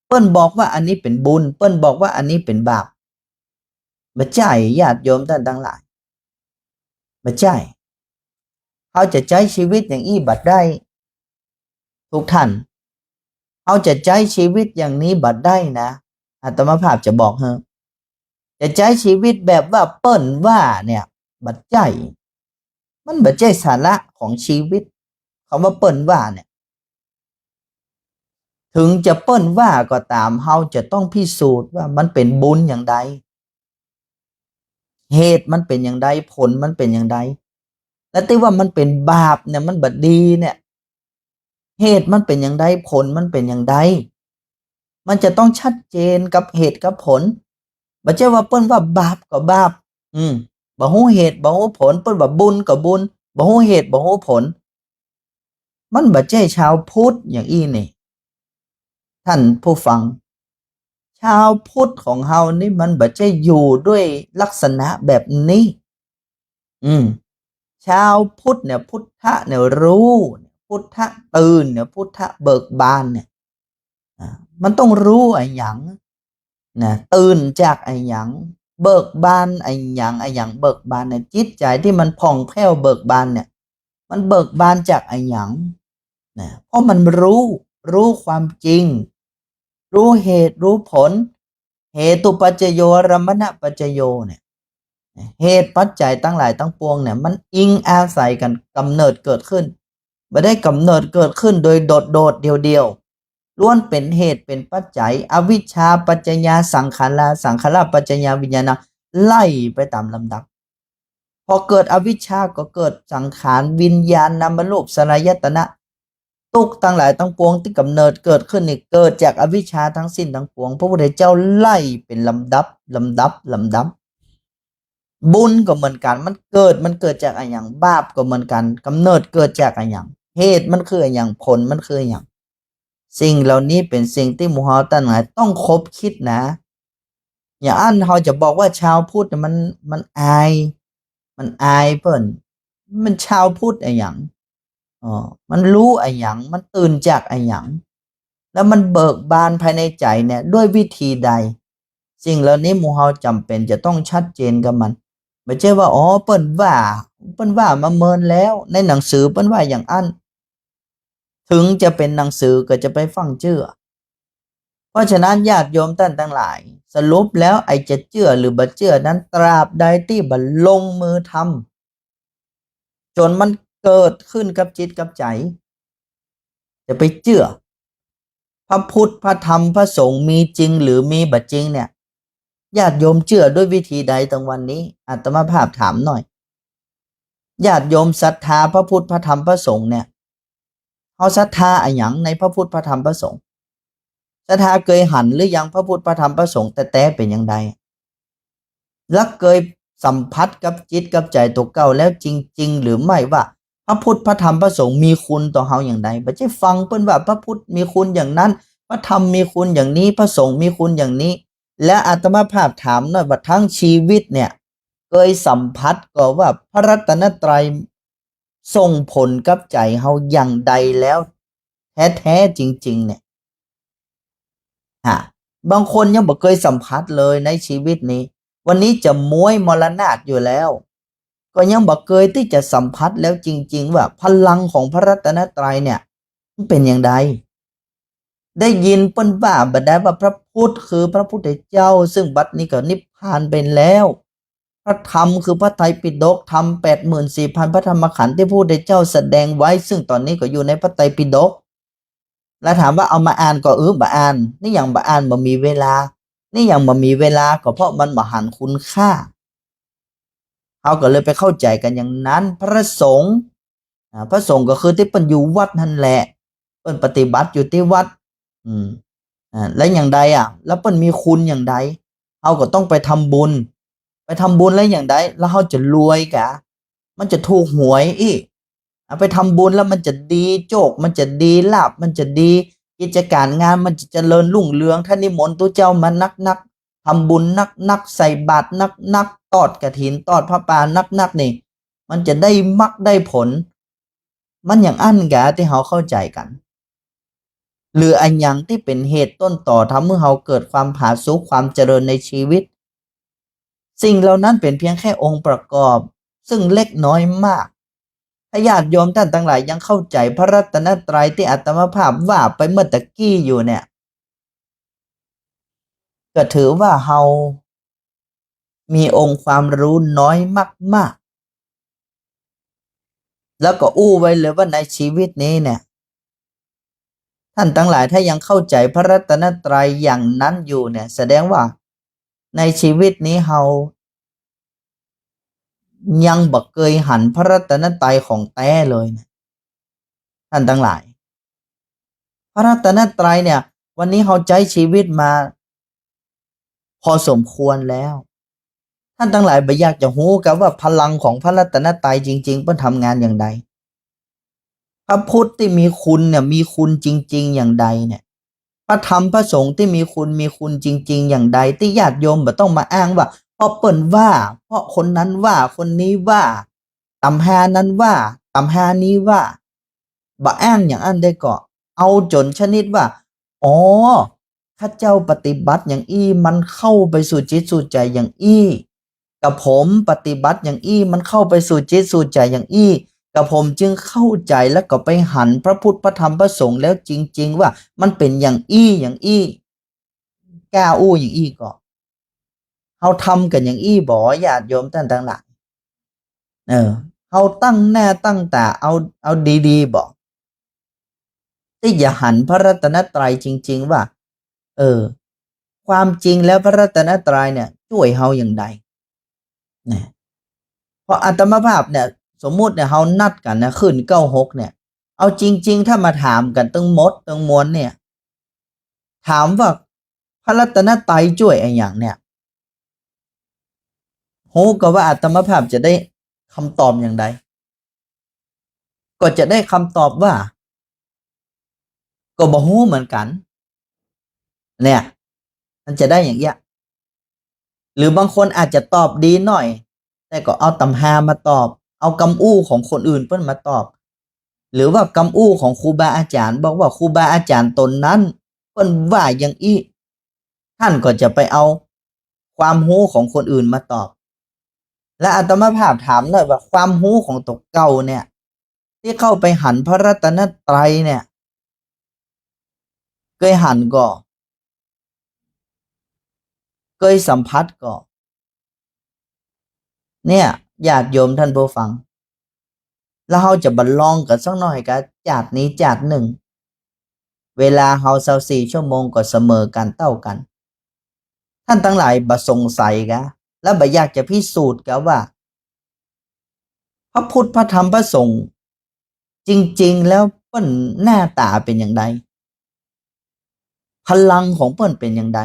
ເພິ່ນບອກວ່າອັນນີ້ເປັນບຸນ, ເພິ່ນບອກວ່າອັນນີ້ເປັນບາບ. ບໍ່ໃຈ້ ຍາດໂຍມທ່ານທັງຫຼາຍ, ບໍ່ໃຈ້. ເຮົາຈະໃຊ້ຊີວິດຢ່າງອີ່ບັດໃດ? ທຸກທ່ານ, ເຮົາຈະໃຊ້ຊີວິດຢ່າງນີ້ບັດໃດນະ? ອາດຕະມາພາບຈະບອກເຮົາ, ຈະໃຊ້ຊີວິດແບບວ່າເພິ່ນວ່າເນຍ, ບໍ່ໃຈ້ ມັນບໍ່ໃຈ້ສາລະຂອງຊີວິດ. ຄຳວ່າເປີ້ນວ່າເນຍ ເຖິງຈະເປີ້ນວ່າກໍຕາມ, ເຮົາຈະຕ້ອງພິສູດວ່າມັນເປັນບຸນຢ່າງໃດ, ເຫດມັນເປັນຢ່າງໃດ, ຜົນມັນເປັນຢ່າງໃດ. ແລະ ທີ່ວ່າມັນເປັນບາບເນຍ, ມັນບໍ່ດີເນຍ, ເຫດມັນເປັນຢ່າງໃດ, ຜົນມັນເປັນຢ່າງໃດ, ມັນຈະຕ້ອງຊັດເຈນກັບເຫດກັບຜົນ. ບໍ່ໃຊ່ວ່າເປີ້ນວ່າບາບກໍບາບ, ອືມ, ບໍ່ຮູ້ເຫດ ບໍ່ຮູ້ຜົນ, ເປີ້ນວ່າບຸນກໍບຸນ, ບໍ່ຮູ້ເຫດ ບໍ່ຮູ້ຜົນ. ມັນບໍ່ໃຊ່ຊາວພຸດຢ່າງອີ່ນີ້ ທ່ານຜູ້ຟັງ. ຊາວພຸດຂອງເຮົານີ້ມັນບໍ່ໃຊ່ຢູ່ດ້ວຍລັກສະນະແບບນີ້. ອືມ, ຊາວພຸດເນຍ, ພຸດທະເນຍ ຮູ້, ພຸດທະຕື່ນເນຍ, ພຸດທະເບີກບານເນຍ, ອາ, ມັນຕ້ອງຮູ້ອາຫຍັງນະ, ຕື່ນຈາກອາຫຍັງ, ເບີກບານອາຫຍັງ, ອາຫຍັງເບີກບານເນຍ, ຈິດໃຈທີ່ມັນຜ່ອງແຜ້ວເບີກບານເນຍ, ມັນເບີກບານຈາກອາຫຍັງນະ? ເພາະມັນຮູ້, ຮູ້ຄວາມຈິງ, ຮູ້ເຫດ, ຮູ້ຜົນ, ເຫຕຸປັດຈະໂຍ ອາລຳມະນະປັດຈະໂຍເນຍ, ເຫດປັດໄຈທັງຫຼາຍທັງປວງເນຍ ມັນອີງອາໄສກັນກຳເນີດເກີດຂຶ້ນ, ບໍ່ໄດ້ກຳເນີດເກີດຂຶ້ນໂດຍໂດດໆ ດຽວໆ, ລ້ວນເປັນເຫດເປັນປັດໄຈ. ອະວິດຊາປັດຈະຍາສັງຂາລາ, ສັງຂາລາປັດຈະຍາວິນຍານາ, ໄລ່ໄປຕາມລຳດັບ. ພໍເກີດອະວິດຊາກໍເກີດສັງຂານ, ວິນຍານ, ນາມະຮູບ, ສະລາຍະຕະນະ. ທຸກທັງຫຼາຍທັງປວງທີ່ກຳເນີດເກີດຂຶ້ນນີ້ ເກີດຈາກອະວິດຊາທັງສິ້ນທັງປວງ. ພະພຸດທະເຈົ້າໄລ່ເປັນລຳດັບ, ລຳດັບ, ລຳດັບ. ບຸນກໍເໝືອນກັນ, ມັນເກີດ, ມັນເກີດຈາກອາຫຍັງ? ບາບກໍເໝືອນກັນ, ກຳເນີດເກີດຈາກອາຫຍັງ? ເຫດມັນຄືອາຫຍັງ? ຜົນມັນຄືອາຫຍັງ? ສິ່ງເຫຼົ່ານີ້ເປັນສິ່ງທີ່ໝູ່ເຮົາທັງຫຼາຍຕ້ອງຄົບຄິດນະ. ຢ່າອັນເຮົາຈະບອກວ່າຊາວພຸດມັນ, ມັນອາຍ, ມັນອາຍເພິ່ນ. ມັນຊາວພຸດອາຫຍັງ? ເອີ, ມັນຮູ້ອາຫຍັງ? ມັນຕື່ນຈາກອາຫຍັງ? ແລ້ວມັນເບີກບານພາຍໃນໃຈເນຍດ້ວຍວິທີໃດ? ສິ່ງເຫຼົ່ານີ້ໝູ່ເຮົາຈຳເປັນຈະຕ້ອງຊັດເຈນກັບມັນ. ບໍ່ໃຊ່ວ່າ, ອໍ, ເພິ່ນວ່າ, ເພິ່ນວ່າມາເມີນແລ້ວ, ໃນໜັງສືເພິ່ນວ່າຢ່າງອັ້ນ. ເຖິງຈະເປັນໜັງສືກໍຈະໄປຝັງເຊື່ອ. ເພາະສະນັ້ນ ຍາດໂຍມທ່ານທັງຫຼາຍ, ສະຫຼຸບແລ້ວ ໄອ້ຈະເຊື່ອຫຼືບໍ່ເຊື່ອນັ້ນ, ຕາບໃດທີ່ບໍ່ລົງມືທຳ ຈົນມັນເກີດຂຶ້ນກັບຈິດກັບໃຈ, ຈະໄປເຊື່ອ ພະພຸດ ພະທຳ ພະສົງມີຈິງ ຫຼື ມີບໍ່ຈິງເນຍ, ຍາດໂຍມເຊື່ອດ້ວຍວິທີໃດ? ຕອງວັນນີ້ອາດຕະມາພາບຖາມໜ້ອຍ, ຍາດໂຍມສັດທາພະພຸດ ພະທຳ ພະສົງເນຍ, ເຮົາສັດທາອະຫຍັງໃນພະພຸດ ພະທຳ ພະສົງ? ສັດທາເຄີຍຫັນຫຼືຍັງ ພະພຸດ ພະທຳ ພະສົງແທ້ໆ ເປັນຢ່າງໃດ? ແລະເຄີຍສຳຜັດກັບຈິດກັບໃຈຕົວເກົ່າແລ້ວຈິງໆ ຫຼືໄມ່ ວ່າພະພຸດ ພະທຳ ພະສົງມີຄຸນຕໍ່ເຮົາຢ່າງໃດ? ບໍ່ໃຊ່ຟັງເພິ່ນວ່າພະພຸດມີຄຸນຢ່າງນັ້ນ, ພະທຳມີຄຸນຢ່າງນີ້, ພະສົງມີຄຸນຢ່າງນີ້. ແລະອາດຕະມາພາບຖາມໜ້ອຍວ່າ ທັງຊີວິດເນຍ ເຄີຍສຳຜັດກໍວ່າພະລັດຕະນະໄຕ ສົ່ງຜົນກັບໃຈເຮົາຢ່າງໃດແລ້ວແທ້ໆ ຈິງໆ ເນຍ? ຫາ ບາງຄົນຍັງບໍ່ເຄີຍສຳຜັດເລີຍໃນຊີວິດນີ້, ວັນນີ້ຈະມ້ວຍມໍລະນາດຢູ່ແລ້ວ ກໍຍັງບໍ່ເຄີຍທີ່ຈະສຳຜັດແລ້ວຈິງໆ ວ່າພະລັງຂອງພະລັດຕະນະໄຕເນຍ ມັນເປັນຢ່າງໃດ? ໄດ້ຍິນເພິ່ນວ່າບັນດາວ່າ ພະພຸດຄືພະພຸດທະເຈົ້າ ຊຶ່ງບັດນີ້ກໍນິບພານໄປແລ້ວ, ພະທຳຄືພະໄຕປິດົກ, ທຳແປດໝື່ນສີ່ພັນພະທຳມະຂັນທີ່ພະພຸດທະເຈົ້າສະແດງໄວ້ ຊຶ່ງຕອນນີ້ກໍຢູ່ໃນພະໄຕປິດົກ. ແລ້ວຖາມວ່າເອົາມາອ່ານກໍ ເອີ ບໍ່ອ່ານ. ນີ້ຫຍັງບໍ່ອ່ານ? ບໍ່ມີເວລາ. ນີ້ຫຍັງບໍ່ມີເວລາ? ກໍເພາະມັນບໍ່ຫັນຄຸນຄ່າ. ເຮົາກໍເລີຍໄປເຂົ້າໃຈກັນຢ່າງນັ້ນ. ພະສົງ ອາ ພະສົງກໍຄືທີ່ເພິ່ນຢູ່ວັດຫັ້ນແຫຼະ, ເພິ່ນປະຕິບັດຢູ່ທີ່ວັດ. ອືມ ອາ ແລ້ວຢ່າງໃດອະ? ແລ້ວເພິ່ນມີຄຸນຢ່າງໃດ? ເຮົາກໍຕ້ອງໄປທຳບຸນ. ໄປທຳບຸນແລ້ວຢ່າງໃດ? ແລ້ວເຮົາຈະລວຍກະ? ມັນຈະຖືກຫວຍອີກ. ອາ ໄປທຳບຸນແລ້ວມັນຈະດີໂຈກ, ມັນຈະດີລາບ, ມັນຈະດີ, ກິດຈະການງານມັນຈະຈະເລີນຮຸ່ງເຮືອງ. ທ່ານນິມົນຕົວເຈົ້າມາໜັກໆ, ທຳບຸນໜັກໆ, ໃສ່ບາດໜັກໆ, ທອດກະຖິນ, ທອດຜ້າປ່າໜັກໆ ນີ້ ມັນຈະໄດ້ມັກໄດ້ຜົນ. ມັນຫຍັງອັນກະທີ່ເຮົາເຂົ້າໃຈກັນ? ຫຼືອັນຫຍັງທີ່ເປັນເຫດຕົ້ນຕໍທຳໃຫ້ເຮົາເກີດຄວາມຜາສຸກ, ຄວາມຈະເລີນໃນຊີວິດ? ສິ່ງເຫຼົ່ານັ້ນເປັນພຽງແຄ່ອົງປະກອບ ຊຶ່ງເລັກນ້ອຍມາກ. ຖ້າຍາດໂຍມທ່ານທັງຫຼາຍຍັງເຂົ້າໃຈພະລັດຕະນະໄຕທີ່ອາດຕະມາພາບວ່າໄປເມື່ອຕະກີ້ຢູ່ເນຍ, ກໍຖືວ່າເຮົາມີອົງຄວາມຮູ້ນ້ອຍມາກ ແລ້ວກໍຮູ້ໄວ້ເລີຍວ່າໃນຊີວິດນີ້ເນຍ ທ່ານທັງຫຼາຍ ຖ້າຍັງເຂົ້າໃຈພະລັດຕະນະໄຕຢ່າງນັ້ນຢູ່ເນຍ ສະແດງວ່າໃນຊີວິດນີ້ເຮົາຍັງບໍ່ເຄີຍຫັນພະລັດຕະນະໄຕຂອງແທ້ເລີຍນະ ທ່ານທັງຫຼາຍ. ພະລັດຕະນະໄຕເນຍ ວັນນີ້ເຮົາໃຊ້ຊີວິດມາພໍສົມຄວນແລ້ວ. ທ່ານທັງຫຼາຍບໍ່ຢາກຈະຮູ້ກະວ່າພະລັງຂອງພະລັດຕະນະໄຕຈິງໆ ເພິ່ນທຳງານຢ່າງໃດ? ພະພຸດທີ່ມີຄຸນເນຍ ມີຄຸນຈິງໆຢ່າງໃດເນຍ? ພະທຳພະສົງທີ່ມີຄຸນ ມີຄຸນຈິງໆຢ່າງໃດ? ທີ່ຍາດໂຍມບໍ່ຕ້ອງມາອ້າງວ່າ ເພາະເພິ່ນວ່າ ເພາະຄົນນັ້ນວ່າ ຄົນນີ້ວ່າ ຕຳຮານັ້ນວ່າ ຕຳຮານີ້ວ່າ ບໍ່ອ້າງຫຍັງອັນໃດເກາະ ເອົາຈົນຊະນິດວ່າ ອໍ ຂ້າເຈົ້າປະຕິບັດຫຍັງອີ່ ມັນເຂົ້າໄປສູ່ຈິດສູ່ໃຈຫຍັງອີ່ ກະຜົມປະຕິບັດຫຍັງອີ່ ມັນເຂົ້າໄປສູ່ຈິດສູ່ໃຈຫຍັງອີ່ ກະຜົມຈຶ່ງເຂົ້າໃຈ ແລ້ວກໍໄປຫັນພະພຸດພະທຳພະສົງແລ້ວຈິງໆວ່າ ມັນເປັນຫຍັງອີ່ຫຍັງອີ່ ກ້າຮູ້ຫຍັງອີ່ເກາະ. ເຮົາທຳກັນຫຍັງອີ່ບໍ ຍາດໂຍມທ່ານທັງຫຼາຍ? ເອີ ເຮົາຕັ້ງໜ້າຕັ້ງຕາເອົາ ເອົາດີໆບໍ ທີ່ຈະຫັນພະລັດຕະນະໄຕຈິງໆວ່າ ເອີ ຄວາມຈິງແລ້ວພະລັດຕະນະໄຕເນຍ ຊ່ວຍເຮົາຢ່າງໃດນະ? ເພາະອາດຕະມະພາບເນຍ ສົມມຸດເນຍ ເຮົານັດກັນນະ ຄືນເກົ້າຫົກເນຍ ເອົາຈິງໆ ຖ້າມາຖາມກັນທັງໝົດທັງມວນເນຍ ຖາມວ່າ ພະລັດຕະນະໄຕຊ່ວຍອີ່ຫຍັງເນຍ ຮູ້ກໍວ່າອາດຕະມະພາບຈະໄດ້ຄຳຕອບຫຍັງໃດ? ກໍຈະໄດ້ຄຳຕອບວ່າ ກໍບໍ່ຮູ້ເໝືອນກັນ ເນຍ ມັນຈະໄດ້ຫຍັງເອຍ? ຫຼືບາງຄົນອາດຈະຕອບດີໜ້ອຍ ແຕ່ກໍເອົາຕຳຮາມາຕອບ ເອົາຄຳຮູ້ຂອງຄົນອື່ນເພິ່ນມາຕອບ ຫຼືວ່າຄຳຮູ້ຂອງຄູບາອາຈານ ບອກວ່າຄູບາອາຈານຕົນນັ້ນເພິ່ນວ່າຫຍັງອີກ ທ່ານກໍຈະໄປເອົາຄວາມຮູ້ຂອງຄົນອື່ນມາຕອບ. ແລະອາດຕະມະພາບຖາມໜ້ອຍວ່າ ຄວາມຮູ້ຂອງໂຕເກົ່າເນຍ ທີ່ເຂົ້າໄປຫັນພະລັດຕະນະໄຕເນຍ ເຄີຍຫັນກໍ? ເຄີຍສຳຜັດກໍ? ເນຍ ຍາດໂຍມທ່ານຜູ້ຟັງ ແລ້ວເຮົາຈະບັນລອງກັນສັກໜ້ອຍກະ ຈາດນີ້ຈາດໜຶ່ງ ເວລາເຮົາຊາວສີ່ຊົ່ວໂມງກໍສະເໝີກັນເທົ່າກັນ. ທ່ານທັງຫຼາຍບໍ່ສົງໄສກະ ແລະບໍ່ຢາກຈະພິສູດກະວ່າ ພະພຸດ ພະທຳ ພະສົງ ຈິງໆແລ້ວເພິ່ນໜ້າຕາເປັນຫຍັງໃດ? ພະລັງຂອງເພິ່ນເປັນຫຍັງໃດ?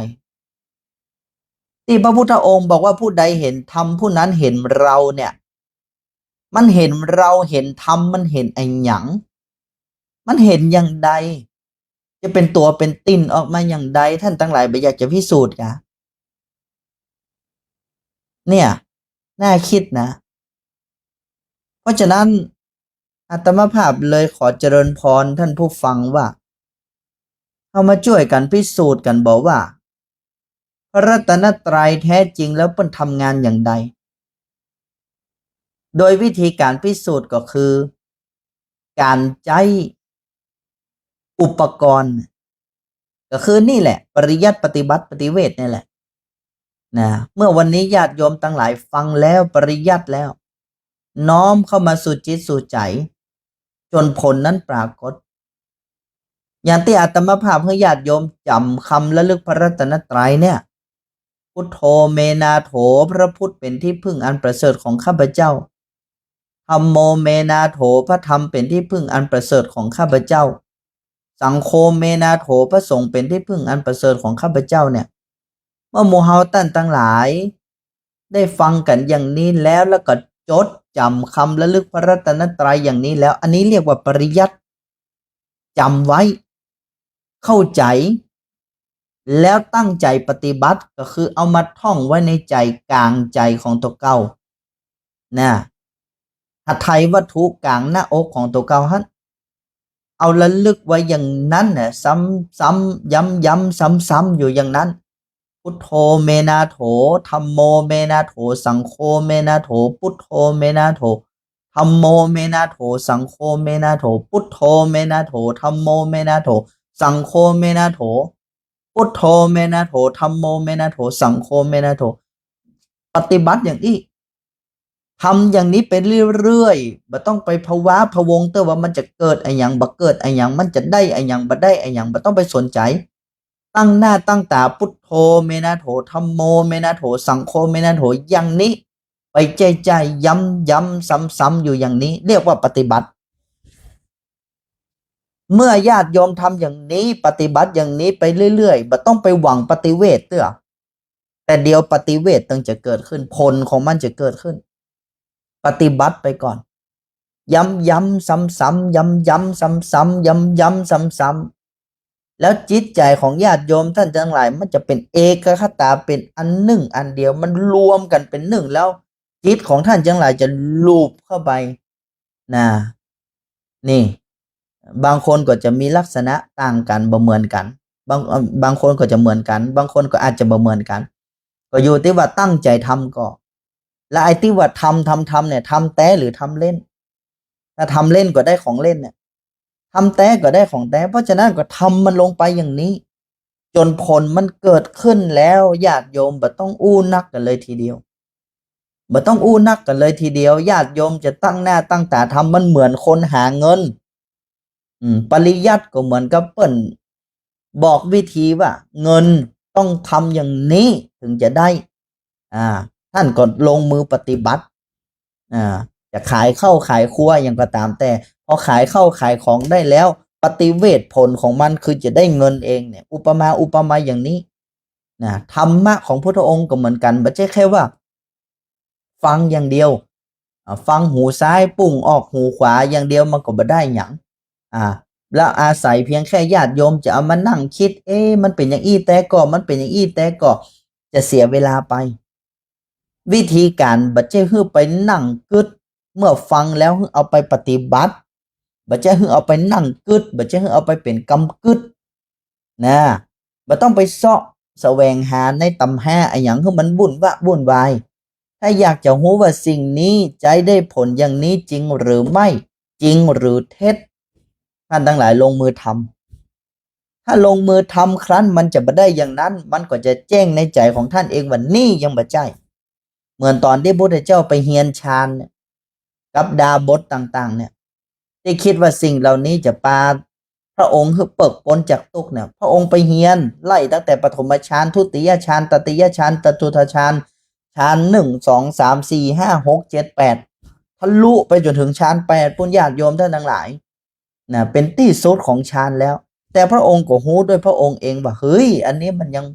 ທີ່ພະພຸດທະອົງບອກວ່າ ຜູ້ໃດເຫັນທຳ ຜູ້ນັ້ນເຫັນເຮົາເນຍ ມັນເຫັນເຮົາ ເຫັນທຳ ມັນເຫັນອີ່ຫຍັງ? ມັນເຫັນຢ່າງໃດ? ຈະເປັນຕົວເປັນຕິ່ນອອກມາຢ່າງໃດ? ທ່ານທັງຫຼາຍບໍ່ຢາກຈະພິສູດກະ? ເນຍ ໜ້າຄິດນະ. ເພາະສະນັ້ນ ອາດຕະມະພາບເລີຍຂໍຈະເລີນພອນທ່ານຜູ້ຟັງວ່າ ເຮົາມາຊ່ວຍກັນພິສູດກັນບໍວ່າ ພະລັດຕະນະໄຕແທ້ຈິງແລ້ວເພິ່ນທຳງານຢ່າງໃດ? ໂດຍວິທີການພິສູດກໍຄື ການໃຊ້ອຸປະກອນ ກໍຄືນີ້ແຫຼະ ປະລິຍັດ ປະຕິບັດ ປະຕິເວດນີ້ແຫຼະນະ. ເມື່ອວັນນີ້ຍາດໂຍມທັງຫຼາຍຟັງແລ້ວ ປະລິຍັດແລ້ວ ນ້ອມເຂົ້າມາສູ່ຈິດສູ່ໃຈ ຈົນຜົນນັ້ນປາກົດ. ຢ່າງທີ່ອາດຕະມະພາບໃຫ້ຍາດໂຍມຈຳຄຳລະລຶກພະລັດຕະນະໄຕເນຍ ພຸດໂທເມນາໂຖ ພະພຸດເປັນທີ່ເພິ່ງອັນປະເສີດຂອງຂ້າພະເຈົ້າ. ທຳໂມເມນາໂຖ ພະທຳເປັນທີ່ເພິ່ງອັນປະເສີດຂອງຂ້າພະເຈົ້າ. ສັງໂຄເມນາໂຖ ພະສົງເປັນທີ່ເພິ່ງອັນປະເສີດຂອງຂ້າພະເຈົ້າເນຍ. ເມື່ອໝູ່ເຮົາທ່ານທັງຫຼາຍໄດ້ຟັງກັນຢ່າງນີ້ແລ້ວ ແລ້ວກໍຈົດຈຳຄຳລະລຶກພະລັດຕະນະໄຕຢ່າງນີ້ແລ້ວ ອັນນີ້ລຽກວ່າປະລິຍັດ. ຈຳໄວ້ ເຂົ້າໃຈ ແລ້ວຕັ້ງໃຈປະຕິບັດ ກໍຄືເອົາມາທ່ອງໄວ້ໃນໃຈກາງໃຈຂອງຕົວເກົ່ານະ ຫະໄທວັດຖຸກາງໜ້າອົກຂອງຕົວເກົ່າຫັ້ນ ເອົາລະລຶກໄວ້ຢ່າງນັ້ນນະ ຊ້ຳໆ ຢ້ຳໆ ຊ້ຳໆ ຢູ່ຢ່າງນັ້ນ. ພຸດໂທເມນາໂຖ ທຳໂມເມນາໂຖ ສັງໂຄເມນາໂຖ ພຸດໂທເມນາໂຖ ທຳໂມເມນາໂຖ ສັງໂຄເມນາໂຖ ພຸດໂທເມນາໂຖ ທຳໂມເມນາໂຖ ສັງໂຄເມນາໂຖ ພຸດໂທເມນາໂຖ ທຳໂມເມນາໂຖ ສັງໂຄເມນາໂຖ ປະຕິບັດຢ່າງນີ້ ພ ທຳຢ່າງນີ້ໄປເລື້ອຍໆ, ບໍ່ຕ້ອງໄປພະວາພະວົງເຕີວ່າມັນຈະເກີດອະຫຍັງ ບໍ່ເກີດອະຫຍັງ, ມັນຈະໄດ້ອະຫຍັງ ບໍ່ໄດ້ອະຫຍັງ, ບໍ່ຕ້ອງໄປສົນໃຈ. ຕັ້ງໜ້າຕັ້ງຕາ ພຸດໂທ ເມນາໂຖ ທຳໂມ ເມນາໂຖ ສັງໂຄ ເມນາໂຖ ຢ່າງນີ້ ໄປໃຈໆ ຢ້ຳໆ ຊ້ຳໆ ຢູ່ຢ່າງນີ້ ຮຽກວ່າປະຕິບັດ. ເມື່ອຍາດໂຍມທຳຢ່າງນີ້ ປະຕິບັດຢ່າງນີ້ໄປເລື້ອຍໆ ບໍ່ຕ້ອງໄປຫວັງປະຕິເວດເທື່ອ, ແຕ່ດຽວປະຕິເວດຈຶ່ງຈະເກີດຂຶ້ນ, ຜົນຂອງມັນຈະເກີດຂຶ້ນ. ປະຕິບັດໄປກ່ອນ ຢ້ຳໆ ຊ້ຳໆ ຢ້ຳໆ ຊ້ຳໆ ຢ້ຳໆ ຊ້ຳໆ ແລ້ວຈິດໃຈຂອງຍາດໂຍມທ່ານທັງຫຼາຍ ມັນຈະເປັນເອກະຄະຕາ ເປັນອັນໜຶ່ງອັນດຽວ, ມັນລວມກັນເປັນໜຶ່ງ ແລ້ວຈິດຂອງທ່ານທັງຫຼາຍຈະລູບເຂົ້າໄປນະ. ນີ້ ບາງຄົນກໍຈະມີລັກສະນະຕ່າງກັນ ບໍ່ເໝືອນກັນ, ບາງ ເອີ່ມ ບາງຄົນກໍຈະເໝືອນກັນ, ບາງຄົນກໍອາດຈະບໍ່ເໝືອນກັນ, ກໍຢູ່ທີ່ວ່າຕັ້ງໃຈທຳກໍ. ແລະ ໄອ້ທີ່ວ່າທຳ ທຳ ທຳ ເນີ້ຍ ທຳແຕ່ ຫຼື ທຳເລ່ນ? ຖ້າທຳເລ່ນກໍໄດ້ຂອງເລ່ນເນຍ ທຳແຕ່ກໍໄດ້ຂອງແຕ່. ເພາະສະນັ້ນກໍທຳມັນລົງໄປຢ່າງນີ້ ຈົນຜົນມັນເກີດຂຶ້ນແລ້ວ ຍາດໂຍມບໍ່ຕ້ອງອູ້ໜັກກັນເລີຍທີດຽວ, ບໍ່ຕ້ອງອູ້ໜັກກັນເລີຍທີດຽວ. ຍາດໂຍມຈະຕັ້ງໜ້າຕັ້ງຕາທຳ ມັນເໝືອນຄົນຫາເງິນ. ອືມ ປະລິຍັດກໍເໝືອນກັບເພິ່ນບອກວິທີວ່າ ເງິນຕ້ອງທຳຢ່າງນີ້ເຖິງຈະໄດ້. ອາ ທ່ານກໍລົງມືປະຕິບັດ. ອາ ຈະຂາຍເຂົ້າຂາຍຄົວຫຍັງກໍຕາມແຕ່, ພໍຂາຍເຂົ້າຂາຍຂອງໄດ້ແລ້ວ ປະຕິເວດຜົນຂອງມັນຄືຈະໄດ້ເງິນເອງເນຍ. ອຸປະມາອຸປະໄມຢ່າງນີ້ນະ, ທຳມະຂອງພຸດທະອົງກໍເໝືອນກັນ, ບໍ່ໃຊ່ແຄ່ວ່າ ຟັງຢ່າງດຽວ, ອາ ຟັງຫູຊ້າຍ ປຸ້ງອອກຫູຂວາຢ່າງດຽວ ມັນກໍບໍ່ໄດ້ຫຍັງ. ອາ ແລ້ວອາໄສພຽງແຄ່ຍາດໂຍມຈະເອົາມານັ່ງຄິດ, ເອ ມັນເປັນຫຍັງອີ່ແຕ່ກໍ, ມັນເປັນຫຍັງອີ່ແຕ່ກໍ, ຈະເສຍເວລາໄປ. ວິທີການບໍ່ໃຊ່ຄືໄປນັ່ງກຶດ, ເມື່ອຟັງແລ້ວຄືເອົາໄປປະຕິບັດ, ບໍ່ໃຊ່ຄືເອົາໄປນັ່ງກຶດ, ບໍ່ໃຊ່ຄືເອົາໄປເປັນກຳກຶດ. ນະ, ບໍ່ຕ້ອງໄປເຊາະສະແຫວງຫາໃນຕຳຫາອີ່ຫຍັງ ຄືມັນວຸ່ນວະວຸ່ນວາຍ. ຖ້າຢາກຈະຮູ້ວ່າສິ່ງນີ້ໃຊ້ໄດ້ຜົນຢ່າງນີ້ຈິງຫຼືໄມ່, ຈິງຫຼືເທັດ, ທ່ານທັງຫຼາຍລົງມືທຳ. ຖ້າລົງມືທຳ ຄັ້ນມັນຈະບໍ່ໄດ້ຢ່າງນັ້ນ, ມັນກໍຈະແຈ້ງໃນໃຈຂອງທ່ານເອງວ່ານີ້ຍັງບໍ່ໃຊ້. ເໝືອນຕອນທີ່ພະພຸດທະເຈົ້າໄປຮຽນຊານເນຍ ກັບດາບົດຕ່າງໆ ເນຍ ທີ່ຄິດວ່າສິ່ງເຫຼົ່ານີ້ຈະພາພະອົງໃຫ້ເປີກປົນຈາກທຸກເນຍ, ພະອົງໄປຮຽນໄລ່ຕັ້ງແຕ່ປະຖົມມະຊານ, ທຸຕິຍະຊານ, ຕະຕິຍະຊານ, ຈະຕຸດຖະຊານ, ຊານໜຶ່ງ ສອງ ສາມ ສີ່ ຫ້າ ຫົກ ເຈັດ ແປດ ທະລຸໄປຈົນເຖິງຊານແປດພຸ້ນ ຍາດໂຍມທ່ານທັງຫຼາຍນະ, ເປັນທີ່ສຸດຂອງຊານແລ້ວ. ແຕ່ພະອົງກໍຮູ້ດ້ວຍພະອົງເອງວ່າ ເຮີ້ຍ ອັນນີ້ມັນຍັງ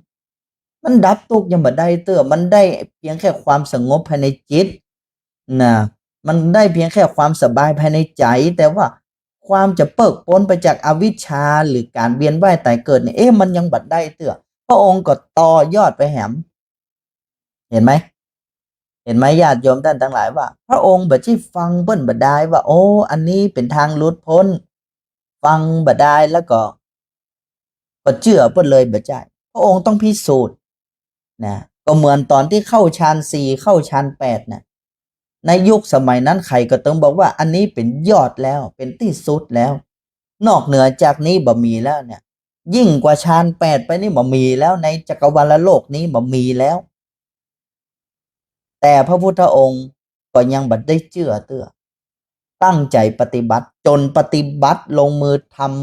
ມັນດັບທຸກຍັງບໍ່ໄດ້ເທື່ອ, ມັນໄດ້ພຽງແຄ່ຄວາມສະຫງົບພາຍໃນຈິດນະ, ມັນໄດ້ພຽງແຄ່ຄວາມສະບາຍພາຍໃນໃຈ, ແຕ່ວ່າຄວາມຈະເປີກປົນໄປຈາກອະວິດຊາ ຫຼື ການວຽນວ່າຍຕາຍເກີດນີ້ ເອະ ມັນຍັງບໍ່ໄດ້ເທື່ອ. ພະອົງກໍຕໍ່ຍອດໄປແຫຼມ. ເຫັນໄໝ? ເຫັນໄໝ ຍາດໂຍມທ່ານທັງຫຼາຍ ວ່າພະອົງບໍ່ໃຊ່ຟັງເພິ່ນບໍ່ໄດ້ວ່າ ໂອ້ ອັນນີ້ເປັນທາງຫຼຸດພົ້ນ, ຟັງບໍ່ໄດ້ແລ້ວກໍ ກໍເຊື່ອເພິ່ນເລີຍ ບໍ່ໃຊ່. ພະອົງຕ້ອງພິສູດນະ, ກໍເໝືອນຕອນທີ່ເຂົ້າຊານສີ່ ເຂົ້າຊານແປດນະ, ໃນຍຸກສະໄໝນັ້ນໃຜກໍຕ້ອງບອກວ່າ ອັນນີ້ເປັນຍອດແລ້ວ, ເປັນທີ່ສຸດແລ້ວ, ນອກເໜືອຈາກນີ້ບໍ່ມີແລ້ວເນຍ, ຍິ່ງກວ່າຊານແປດໄປນີ້ບໍ່ມີແລ້ວ ໃນຈັກກະວາລະໂລກນີ້ບໍ່ມີແລ້ວ. ແຕ່ພະພຸດທະອົງກໍຍັງບໍ່ໄດ້ເຊື່ອເທື່ອ, ຕັ້ງໃຈປະຕິບັດ ຈົນປະຕິບັດລົງມືທຳ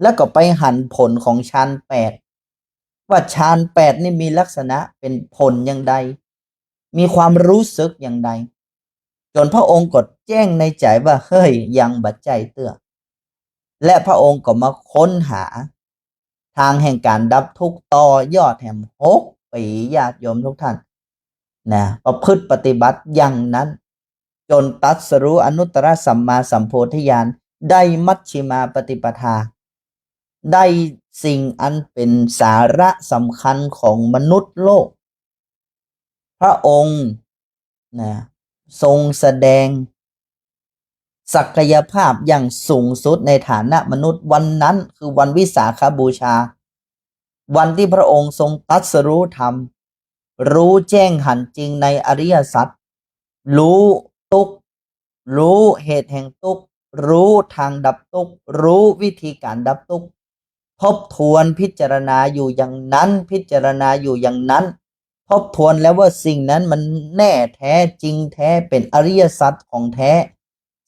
ແລ້ວກໍໄປຫັນຜົນຂອງຊານແປດ ວ່າຊານແປດນີ້ມີລັກສະນະເປັນຜົນຢ່າງໃດ, ມີຄວາມຮູ້ສຶກຢ່າງໃດ, ຈົນພະອົງກໍແຈ້ງໃນໃຈວ່າ ເຮີ້ຍ ຍັງບໍ່ໃຈ້ເທື່ອ. ແລະ ພະອົງກໍມາຄົ້ນຫາ ທາງແຫ່ງການດັບທຸກຕໍ່ຍອດແຮມຫົກປີ, ຍາດໂຍມທຸກທ່ານນະ, ປະພຶດປະຕິບັດຢ່າງນັ້ນ ຈົນຕັດສະຮູ້ອະນຸດຕະລະສຳມາສຳໂພທິຍານ, ໄດ້ມັດຊິມາປະຕິປະທາ, ໄດ້ສິ່ງອັນເປັນສາລະສຳຄັນຂອງມະນຸດໂລກ. ພະອົງ ນະ ຊົງສະແດງສັກກະຍະພາບຢ່າງສູງສຸດໃນຖານະມະນຸດ. ວັນນັ້ນຄືວັນວິສາຂະບູຊາ, ວັນທີ່ພະອົງຊົງຕັດສະຮູ້ທຳ, ຮູ້ແຈ້ງຫັນຈິງໃນອະລິຍະສັດ, ຮູ້ທຸກ, ຮູ້ເຫດແຫ່ງທຸກ, ຮູ້ທາງດັບທຸກ, ຮູ້ວິທີການດັບທຸກ. ທົບທວນພິຈາລະນາຢູ່ຢ່າງນັ້ນ, ພິຈາລະນາຢູ່ຢ່າງນັ້ນ, ທົບທວນແລ້ວວ່າສິ່ງນັ້ນມັນແນ່ແທ້ ຈິງແທ້ ເປັນອະລິຍະສັດຂອງແທ້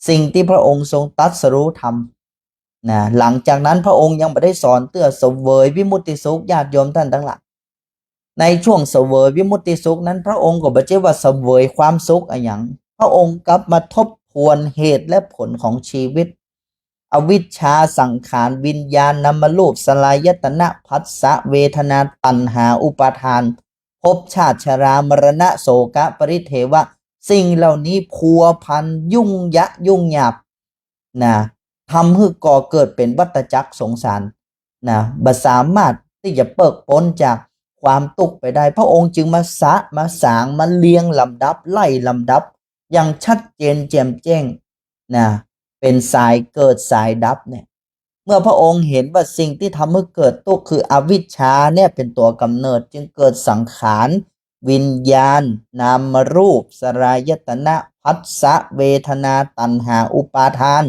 ສິ່ງທີ່ພະອົງຊົງຕັດສະຮູ້ທຳນະ. ຫຼັງຈາກນັ້ນພະອົງຍັງບໍ່ໄດ້ສອນເທື່ອສະເຫວີຍວິມຸດຕິສຸກ ຍາດໂຍມທ່ານທັງຫຼາຍ. ໃນຊ່ວງສະເຫວີຍວິມຸດຕິສຸກນັ້ນ ພະອົງກໍບໍ່ໃຊ່ວ່າສະເຫວີຍຄວາມສຸກອີ່ຫຍັງ, ພະອົງກັບມາທົບທວນເຫດແລະຜົນຂອງຊີວິດ, ອະວິດຊາ, ສັງຂານ, ວິນຍານ, ນາມະຮູບ, ສະລາຍະຕະນະ, ພັດສະ, ເວທະນາ, ຕັນຫາ, ອຸປາທານ, ພົບ, ຊາດ, ຊະລາ, ມະລະນະ, ໂສກະ, ປະລິເທວະ, ສິ່ງເຫຼົ່ານີ້ພົວພັນ, ຫຍຸ້ງຍະ, ຫຍຸ້ງຍາບນະ, ທຳໃຫ້ກໍ່ເກີດເປັນວັດຕະຈັກສົງສານນະ, ບໍ່ສາມາດທີ່ຈະເປີກປົນຈາກຄວາມທຸກໄປໄດ້. ພະອົງຈຶ່ງມາສະ, ມາສາງ, ມາລຽງລຳດັບ, ໄລ່ລຳດັບຢ່າງຊັດເຈນແຈ່ມແຈ້ງນະ, ເປັນສາຍເກີດສາຍດັບເນຍ. ເມື່ອພະອົງເຫັນວ່າສິ່ງທີ່ທຳໃຫ້ເກີດທຸກຄືອະວິດຊາເນຍເປັນຕົວກຳເນີດ, ຈຶ່ງເກີດສັງຂານ, ວິນຍານ, ນາມະຮູບ, ສະລາຍະຕະນະ, ພັດສະ, ເວທະນາ, ຕັນຫາ, ອຸປາທານ,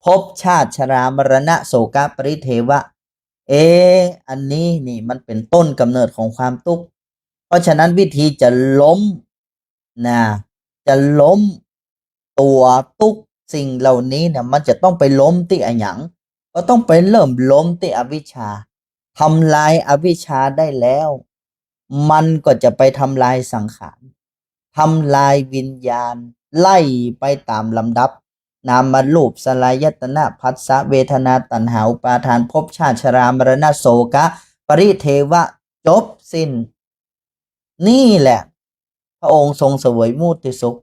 ພົບ, ຊາດ, ຊະລາ, ມະລະນະ, ໂສກະ, ປະລິເທວະ. ເອ, ອັນນີ້ນີ້ມັນເປັນຕົ້ນກຳເນີດຂອງຄວາມທຸກ. ເພາະສະນັ້ນວິທີຈະລົ້ມນະ, ຈະລົ້ມຕົວທຸກສິ່ງເຫຼົ່ານີ້ນະ, ມັນຈະຕ້ອງໄປລົ້ມທີ່ອະຫຍັງ? ກໍຕ້ອງໄປເລີ່ມລົ້ມທີ່ອະວິດຊາ. ທຳລາຍອະວິດຊາໄດ້ແລ້ວ, ມັນກໍຈະໄປທຳລາຍສັງຂານ, ທຳລາຍວິນຍານ, ໄລ່ໄປຕາມລຳດັບ, ນາມະຮູບ, ສະລາຍະຕະນະ, ພັດສະ, ເວທະນາ, ຕັນຫາ, ອຸປາທານ, ພົບ, ຊາດ, ຊະລາ, ມະລະນະ, ໂສກະ, ປະລິເທວະ, ຈົບສິ້ນ. ນີ້ແຫຼະ ພະອົງຊົງສະເຫວີຍວິມຸດຕິສຸກ.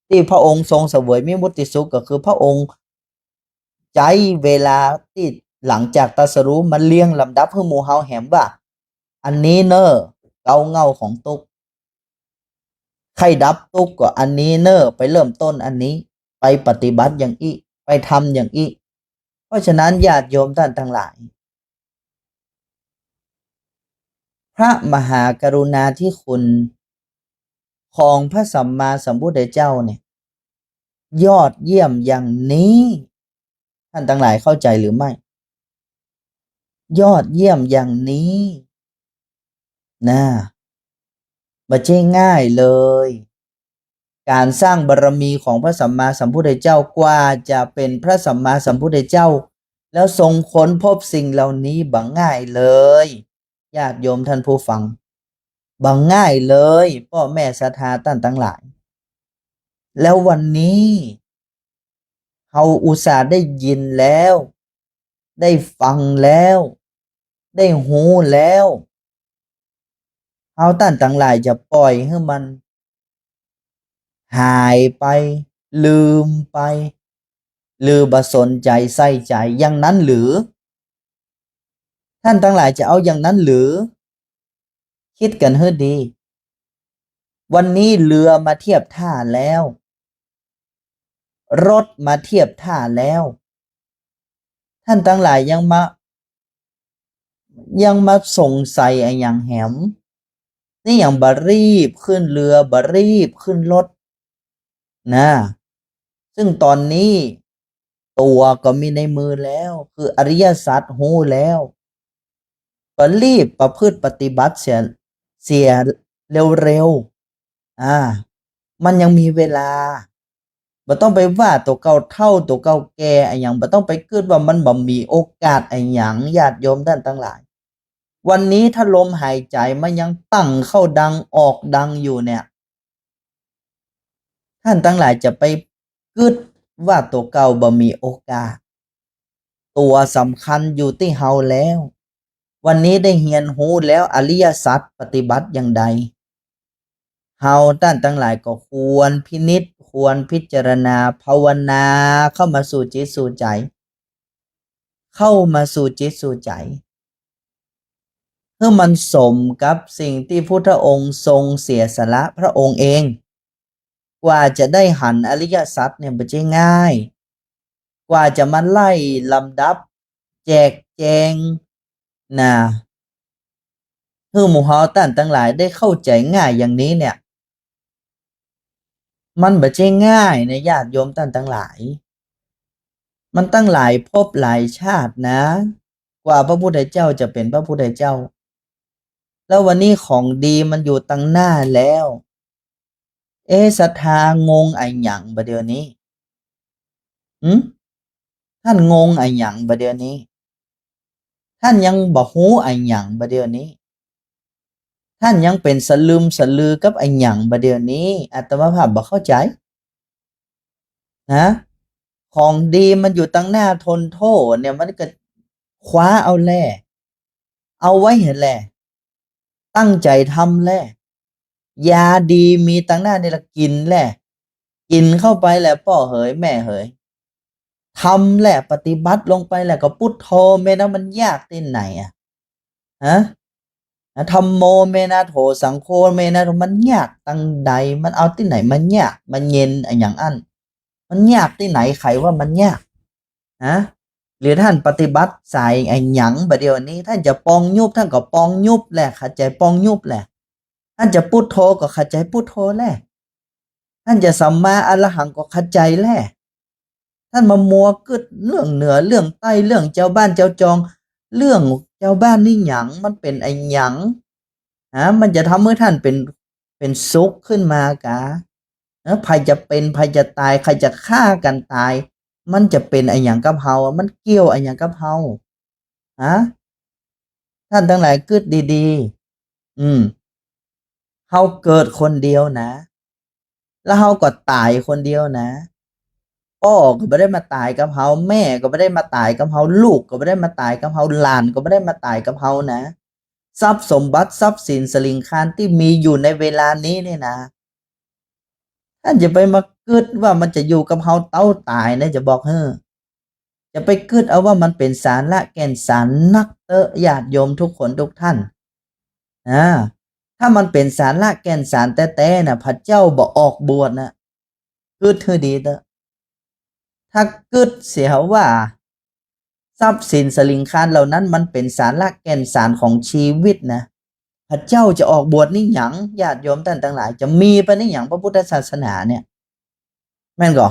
ທີ່ພະອົງຊົງສະເຫວີຍວິມຸດຕິສຸກ ກໍຄືພະອົງໃຊ້ເວລາທີ່ຫຼັງຈາກຕັດສະຮູ້ມາລຽງລຳດັບໃຫ້ໝູ່ເຮົາແຮມວ່າ ອັນນີ້ເນີ່ເກົ້າເຫງົ້າຂອງທຸກ, ໃຄ່ດັບທຸກກໍອັນນີ້ເນີ່ ໄປເລີ່ມຕົ້ນອັນນີ້, ໄປປະຕິບັດຢ່າງອີກ, ໄປທຳຢ່າງອີກ. ເພາະສະນັ້ນ ຍາດໂຍມທ່ານທັງຫຼາຍ, ພະມະຫາກະລຸນາທິຄຸນຂອງພະສຳມາສຳພຸດທະເຈົ້ານີ້ ຍອດຢ້ຽມຢ່າງນີ້, ທ່ານທັງຫຼາຍເຂົ້າໃຈຫຼືໄມ່? ຍອດຢ້ຽມຢ່າງນີ້ນະ, ບໍ່ໃຊ່ງ່າຍເລີຍ. ການສ້າງບາລະມີຂອງພະສຳມາສຳພຸດທະເຈົ້າ, ກວ່າຈະເປັນພະສຳມາສຳພຸດທະເຈົ້າ ແລ້ວຊົງຄົ້ນພົບສິ່ງເຫຼົ່ານີ້ ບໍ່ງ່າຍເລີຍ. ຍາດໂຍມທ່ານຜູ້ຟັງ, ບໍ່ງ່າຍເລີຍ ພໍ່ແມ່ສັດທາທ່ານທັງຫຼາຍ. ແລ້ວວັນນີ້ເຮົາອຸດສ່າໄດ້ຍິນແລ້ວ, ໄດ້ຟັງແລ້ວ, ໄດ້ຮູ້ແລ້ວ, ເຮົາທ່ານທັງຫຼາຍຈະປ່ອຍໃຫ້ມັນ ຫາຍໄປ, ລືມໄປ ຫຼື ບໍ່ສົນໃຈໃສ່ໃຈຢ່າງນັ້ນຫຼື? ທ່ານທັງຫຼາຍຈະເອົາຢ່າງນັ້ນຫຼື? ຄິດກັນໃຫ້ດີ. ວັນນີ້ເຮືອມາທຽບທ່າແລ້ວ, ລົດມາທຽບທ່າແລ້ວ, ທ່ານທັງຫຼາຍຍັງມາ ຍັງມາສົງໄສອີ່ຫຍັງແຮມ? ນີ້ຫຍັງບໍ່ຣີບຂຶ້ນເຮືອ, ບໍ່ຣີບຂຶ້ນລົດນະ? ຊຶ່ງຕອນນີ້ຕົວກໍມີໃນມືແລ້ວ, ຄືອະລິຍະສັດຮູ້ແລ້ວ, ກໍຣີບປະພຶດປະຕິບັດເສຍ, ເສຍເລັວໆ. ອາ ມັນຍັງມີເວລາ. ບໍ່ຕ້ອງໄປວ່າຕົວເກົ່າເຖົ້າ ຕົວເກົ່າແກ່ອີ່ຫຍັງ, ບໍ່ຕ້ອງໄປຄິດວ່າມັນບໍ່ມີໂອກາດອີ່ຫຍັງ, ຍາດໂຍມທ່ານທັງຫຼາຍ. ວັນນີ້ຖ້າລົມຫາຍໃຈມັນຍັງຕັ້ງເຂົ້າດັງອອກດັງຢູ່ເນ່ຍ, ທ່ານທັງຫຼາຍຈະໄປຄິດວ່າຕົວເກົ່າບໍ່ມີໂອກາດ. ຕົວສຳຄັນຢູ່ທີ່ເຮົາແລ້ວ. ວັນນີ້ໄດ້ຮຽນຮູ້ແລ້ວອະລິຍະສັດປະຕິບັດຢ່າງໃດ, ເຮົາທ່ານທັງຫຼາຍກໍຄວນພິນິດ, ຄວນພິຈາລະນາ, ພາວະນາເຂົ້າມາສູ່ຈິດສູ່ໃຈ, ເຂົ້າມາສູ່ຈິດສູ່ໃຈ ໃຫ້ມັນສົມກັບສິ່ງທີ່ພຸດທະອົງຊົງເສຍສະຫຼະພະອົງເອງ. ກວ່າຈະໄດ້ຫັນອະລິຍະສັດນີ້ບໍ່ໃຊ່ງ່າຍ, ກວ່າຈະມາໄລ່ລຳດັບແຈກແຈງນະ ໃຫ້ໝູ່ເຮົາທ່ານທັງຫຼາຍໄດ້ເຂົ້າໃຈງ່າຍຢ່າງນີ້ເນ່ຍ, ມັນບໍ່ໃຊ່ງ່າຍນະ ຍາດໂຍມທ່ານທັງຫຼາຍ. ມັນຕັ້ງຫຼາຍພົບຫຼາຍຊາດນະ ກວ່າພະພຸດທະເຈົ້າຈະເປັນພະພຸດທະເຈົ້າ. ແລ້ວວັນນີ້ຂອງດີມັນຢູ່ຕັງໜ້າແລ້ວ. ເອ ສັດທາງົງອາຫຍັງບາດດຽວນີ້? ຫື? ທ່ານງົງອາຫຍັງບາດດຽວນີ້? ທ່ານຍັງບໍ່ຮູ້ອາຫຍັງບາດດຽວນີ້? ທ່ານຍັງເປັນສະລຶມສະລືກັບອາຫຍັງບາດດຽວນີ້? ອາດຕະມາພາບບໍ່ເຂົ້າໃຈນະ. ຂອງດີມັນຢູ່ຕັງໜ້າທົນໂທດເນຍ ມັນກໍຄວ້າເອົາແຫຼະ ເອົາໄວ້ຫັ້ນແຫຼະ. ຕັ້ງໃຈທຳແຫຼະ. ຢາດີມີຕັງໜ້ານີ້ລະ ກິນແຫຼະ. ກິນເຂົ້າໄປແຫຼະ ພໍ່ເອີຍແມ່ເອີຍ. ທຳແຫຼະ ປະຕິບັດລົງໄປແຫຼະ. ກໍພຸດໂທແມ່ນະ ມັນຍາກທີ່ໃນອະ? ຮະ? ທຳໂມແມ່ນະ ໂທ ສັງໂຄແມ່ນະ ມັນຍາກຕັງໃດ? ມັນເອົາທີ່ໃນມາຍາກ ມາເຢັນ ອາຫຍັງອັນ? ມັນຍາກທີ່ໃນ? ໃຜວ່າມັນຍາກ? ຮະ? ຫຼືທ່ານປະຕິບັດສາຍອາຫຍັງບາດດຽວນີ້? ທ່ານຈະປ່ອງຍຸບ ທ່ານກໍປ່ອງຍຸບແຫຼະ ເຂົ້າໃຈປ່ອງຍຸບແຫຼະ. ທ່ານຈະພຸດໂທກໍເຂົ້າໃຈພຸດໂທແຫຼະ. ທ່ານຈະສຳມາອະລະຫັງກໍເຂົ້າໃຈແຫຼະ. ທ່ານມາມົວຄຶດເລື່ອງເໜືອເລື່ອງໃຕ້ ເລື່ອງເຈົ້າບ້ານເຈົ້າຈອງ ເລື່ອງເຈົ້າບ້ານນີ້ຫຍັງ? ມັນເປັນອາຫຍັງ? ຮະ? ມັນຈະທຳໃຫ້ທ່ານເປັນ ເປັນສຸກຂຶ້ນມາກະ? ເອີ ໃຜຈະເປັນ ໃຜຈະຕາຍ ໃຜຈະຂ້າກັນຕາຍ ມັນຈະເປັນອາຫຍັງກັບເຮົາ? ມັນກ່ຽວອາຫຍັງກັບເຮົາ? ຮະ? ທ່ານທັງຫຼາຍຄຶດດີໆ. ອືມ ເຮົາເກີດຄົນດຽວນະ ແລ້ວເຮົາກໍຕາຍຄົນດຽວນະ. ພໍ່ກໍບໍ່ໄດ້ມາຕາຍກັບເຮົາ ແມ່ກໍບໍ່ໄດ້ມາຕາຍກັບເຮົາ ລູກກໍບໍ່ໄດ້ມາຕາຍກັບເຮົາ ຫຼານກໍບໍ່ໄດ້ມາຕາຍກັບເຮົານະ. ຊັບສົມບັດ ຊັບສິນສະລິງຄານທີ່ມີຢູ່ໃນເວລານີ້ນີ້ນະ ທ່ານຢ່າໄປມາຄຶດວ່າມັນຈະຢູ່ກັບເຮົາເຕົາະຕາຍນະ ຈະບອກເຮີ. ຢ່າໄປຄຶດເອົາວ່າມັນເປັນສາລະແກ່ນສານນັກເຕີ ຍາດໂຍມທຸກຄົນທຸກທ່ານນະ. ຖ້າມັນເປັນສາລະແກ່ນສານແທ້ໆນະ ພະເຈົ້າບໍ່ອອກບວດນະ. ຄຶດໃຫ້ດີເຕີ. ຖ້າຄຶດເສຍວ່າ ຊັບສິນສະລິງຄານເຫຼົ່ານັ້ນ ມັນເປັນສາລະແກ່ນສານຂອງຊີວິດນະ, ພະເຈົ້າຈະອອກບວດນີ້ຫຍັງ? ຍາດໂຍມທ່ານທັງຫຼາຍ, ຈະມີປານນີ້ຫຍັງ? ພະພຸດທະສາສະໜາເນ່ຍ ແມ່ນກໍ?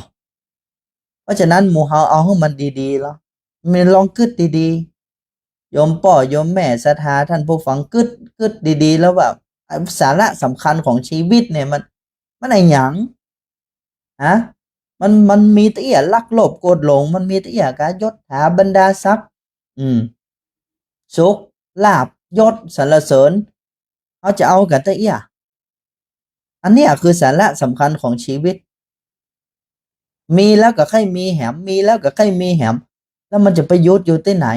ເພາະສະນັ້ນ ໝູ່ເຮົາເອົາໃຫ້ມັນດີໆລະ, ແມ່ນລອງຄຶດດີໆ. ໂຍມພໍ່ໂຍມແມ່ສັດທາທ່ານຜູ້ຟັງ ຄຶດ ຄຶດດີໆລະວ່າ ສາລະສຳຄັນຂອງຊີວິດເນ່ຍ ມັນ ມັນອີ່ຫຍັງ? ຮະ? ມັນ ມັນມີແຕ່ອີ່ຫຍັງ? ລັກໂລບໂກດຫຼົງ, ມັນມີແຕ່ອີ່ຫຍັງ? ກະຍົດຖາບັນດາສັກ ອືມ ສຸກ ລາບ ຍົດ ສັນລະເສີນ, ເຮົາຈະເອົາກັນແຕ່ອີ່ຫຍັງ? ອັນເນີ້ຍຄືສາລະສຳຄັນຂອງຊີວິດ. ມີແລ້ວກໍໃຄ່ມີແຫຼມ, ມີແລ້ວກໍໃຄ່ມີແຫຼມ, ແລ້ວມັນຈະໄປຢຸດຢູ່ທີ່ໃດ?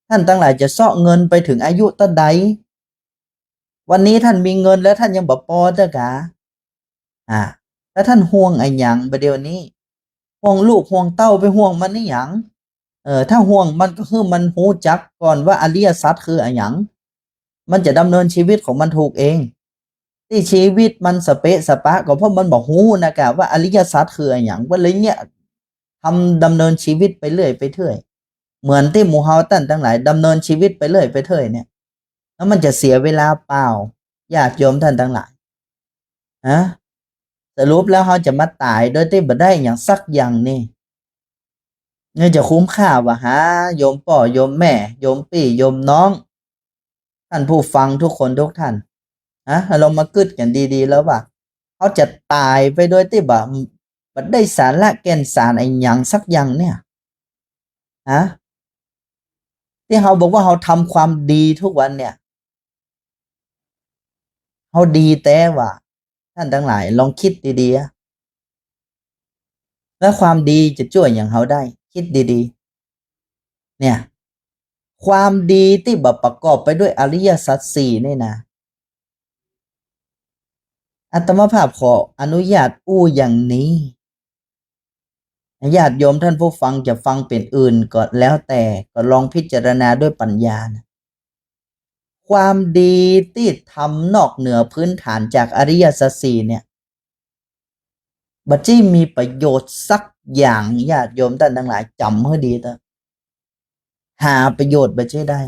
ທ່ານທັງຫຼາຍຈະເຊາະເງິນໄປເຖິງອາຍຸເທົ່າໃດ? ວັນນີ້ທ່ານມີເງິນແລ້ວທ່ານຍັງບໍ່ພໍເຕີກາ? ອາ ແລ້ວທ່ານຫ່ວງອີ່ຫຍັງບາດດຽວນີ້? ຫ່ວງລູກຫ່ວງເຕົ້າ ໄປຫ່ວງມັນອີ່ຫຍັງ? ເອີ ຖ້າຫ່ວງມັນກໍຄືມັນຮູ້ຈັກກ່ອນວ່າອະລິຍະສັດຄືອີ່ຫຍັງ, ມັນຈະດຳເນີນຊີວິດຂອງມັນຖືກເອງ. ທີ່ຊີວິດມັນສະເປະສະປະ ກໍເພາະມັນບໍ່ຮູ້ນະກະວ່າອະລິຍະສັດຄືອີ່ຫຍັງ, ມັນເລີຍເງຍ ທຳດຳເນີນຊີວິດໄປເລື້ອຍໄປເທີຍ ເໝືອນທີ່ໝູ່ເຮົາທ່ານທັງຫຼາຍດຳເນີນຊີວິດໄປເລື້ອຍໄປເທີຍເນ່ຍ, ແລ້ວມັນຈະເສຍເວລາເປົ່າ ຍາດໂຍມທ່ານທັງຫຼາຍ. ຮະ? ສະຫຼຸບແລ້ວເຮົາຈະມາຕາຍໂດຍທີ່ບໍ່ໄດ້ຫຍັງສັກຢ່າງນີ້, ຍັງຈະຄຸ້ມຄ່າວະ? ຫາ ໂຍມພໍ່ໂຍມແມ່ ໂຍມພີ່ໂຍມນ້ອງ ທ່ານຜູ້ຟັງທຸກຄົນທຸກທ່ານ ຮະ ໃຫ້ລອງມາຄຶດກັນດີໆແລ້ວວ່າ ເຮົາຈະຕາຍໄປໂດຍທີ່ບໍ່ ບໍ່ໄດ້ສາລະແກ່ນສານອີ່ຫຍັງສັກຢ່າງເນ່ຍ ຮະ? ທີ່ເຮົາບອກວ່າເຮົາທຳຄວາມດີທຸກວັນເນ່ຍ ເຮົາດີແທ້ຫວາ? ທ່ານທັງຫຼາຍລອງຄິດດີໆ ແລ້ວຄວາມດີຈະຊ່ວຍຫຍັງເຮົາໄດ້? ຄິດດີໆ ເນ່ຍ ຄວາມດີທີ່ບໍ່ປະກອບໄປດ້ວຍອະລິຍະສັດສີ່ນີ້ນະ, ອາດຕະມາພາບຂໍອະນຸຍາດອູ້ຢ່າງນີ້, ຍາດໂຍມທ່ານຜູ້ຟັງຈະຟັງເປັນອື່ນກໍແລ້ວແຕ່, ກໍລອງພິຈາລະນາດ້ວຍປັນຍານະ. ຄວາມດີທີ່ທຳນອກເໜືອພື້ນຖານຈາກອະລິຍະສັດສີ່ເນ່ຍ ບໍ່ໄດ້ມີປະໂຫຍດສັກຢ່າງ. ຍາດໂຍມທ່ານທັງຫຼາຍຈຳໃຫ້ດີເຕີ, ຫາປະໂຫຍດບໍ່ໄດ້.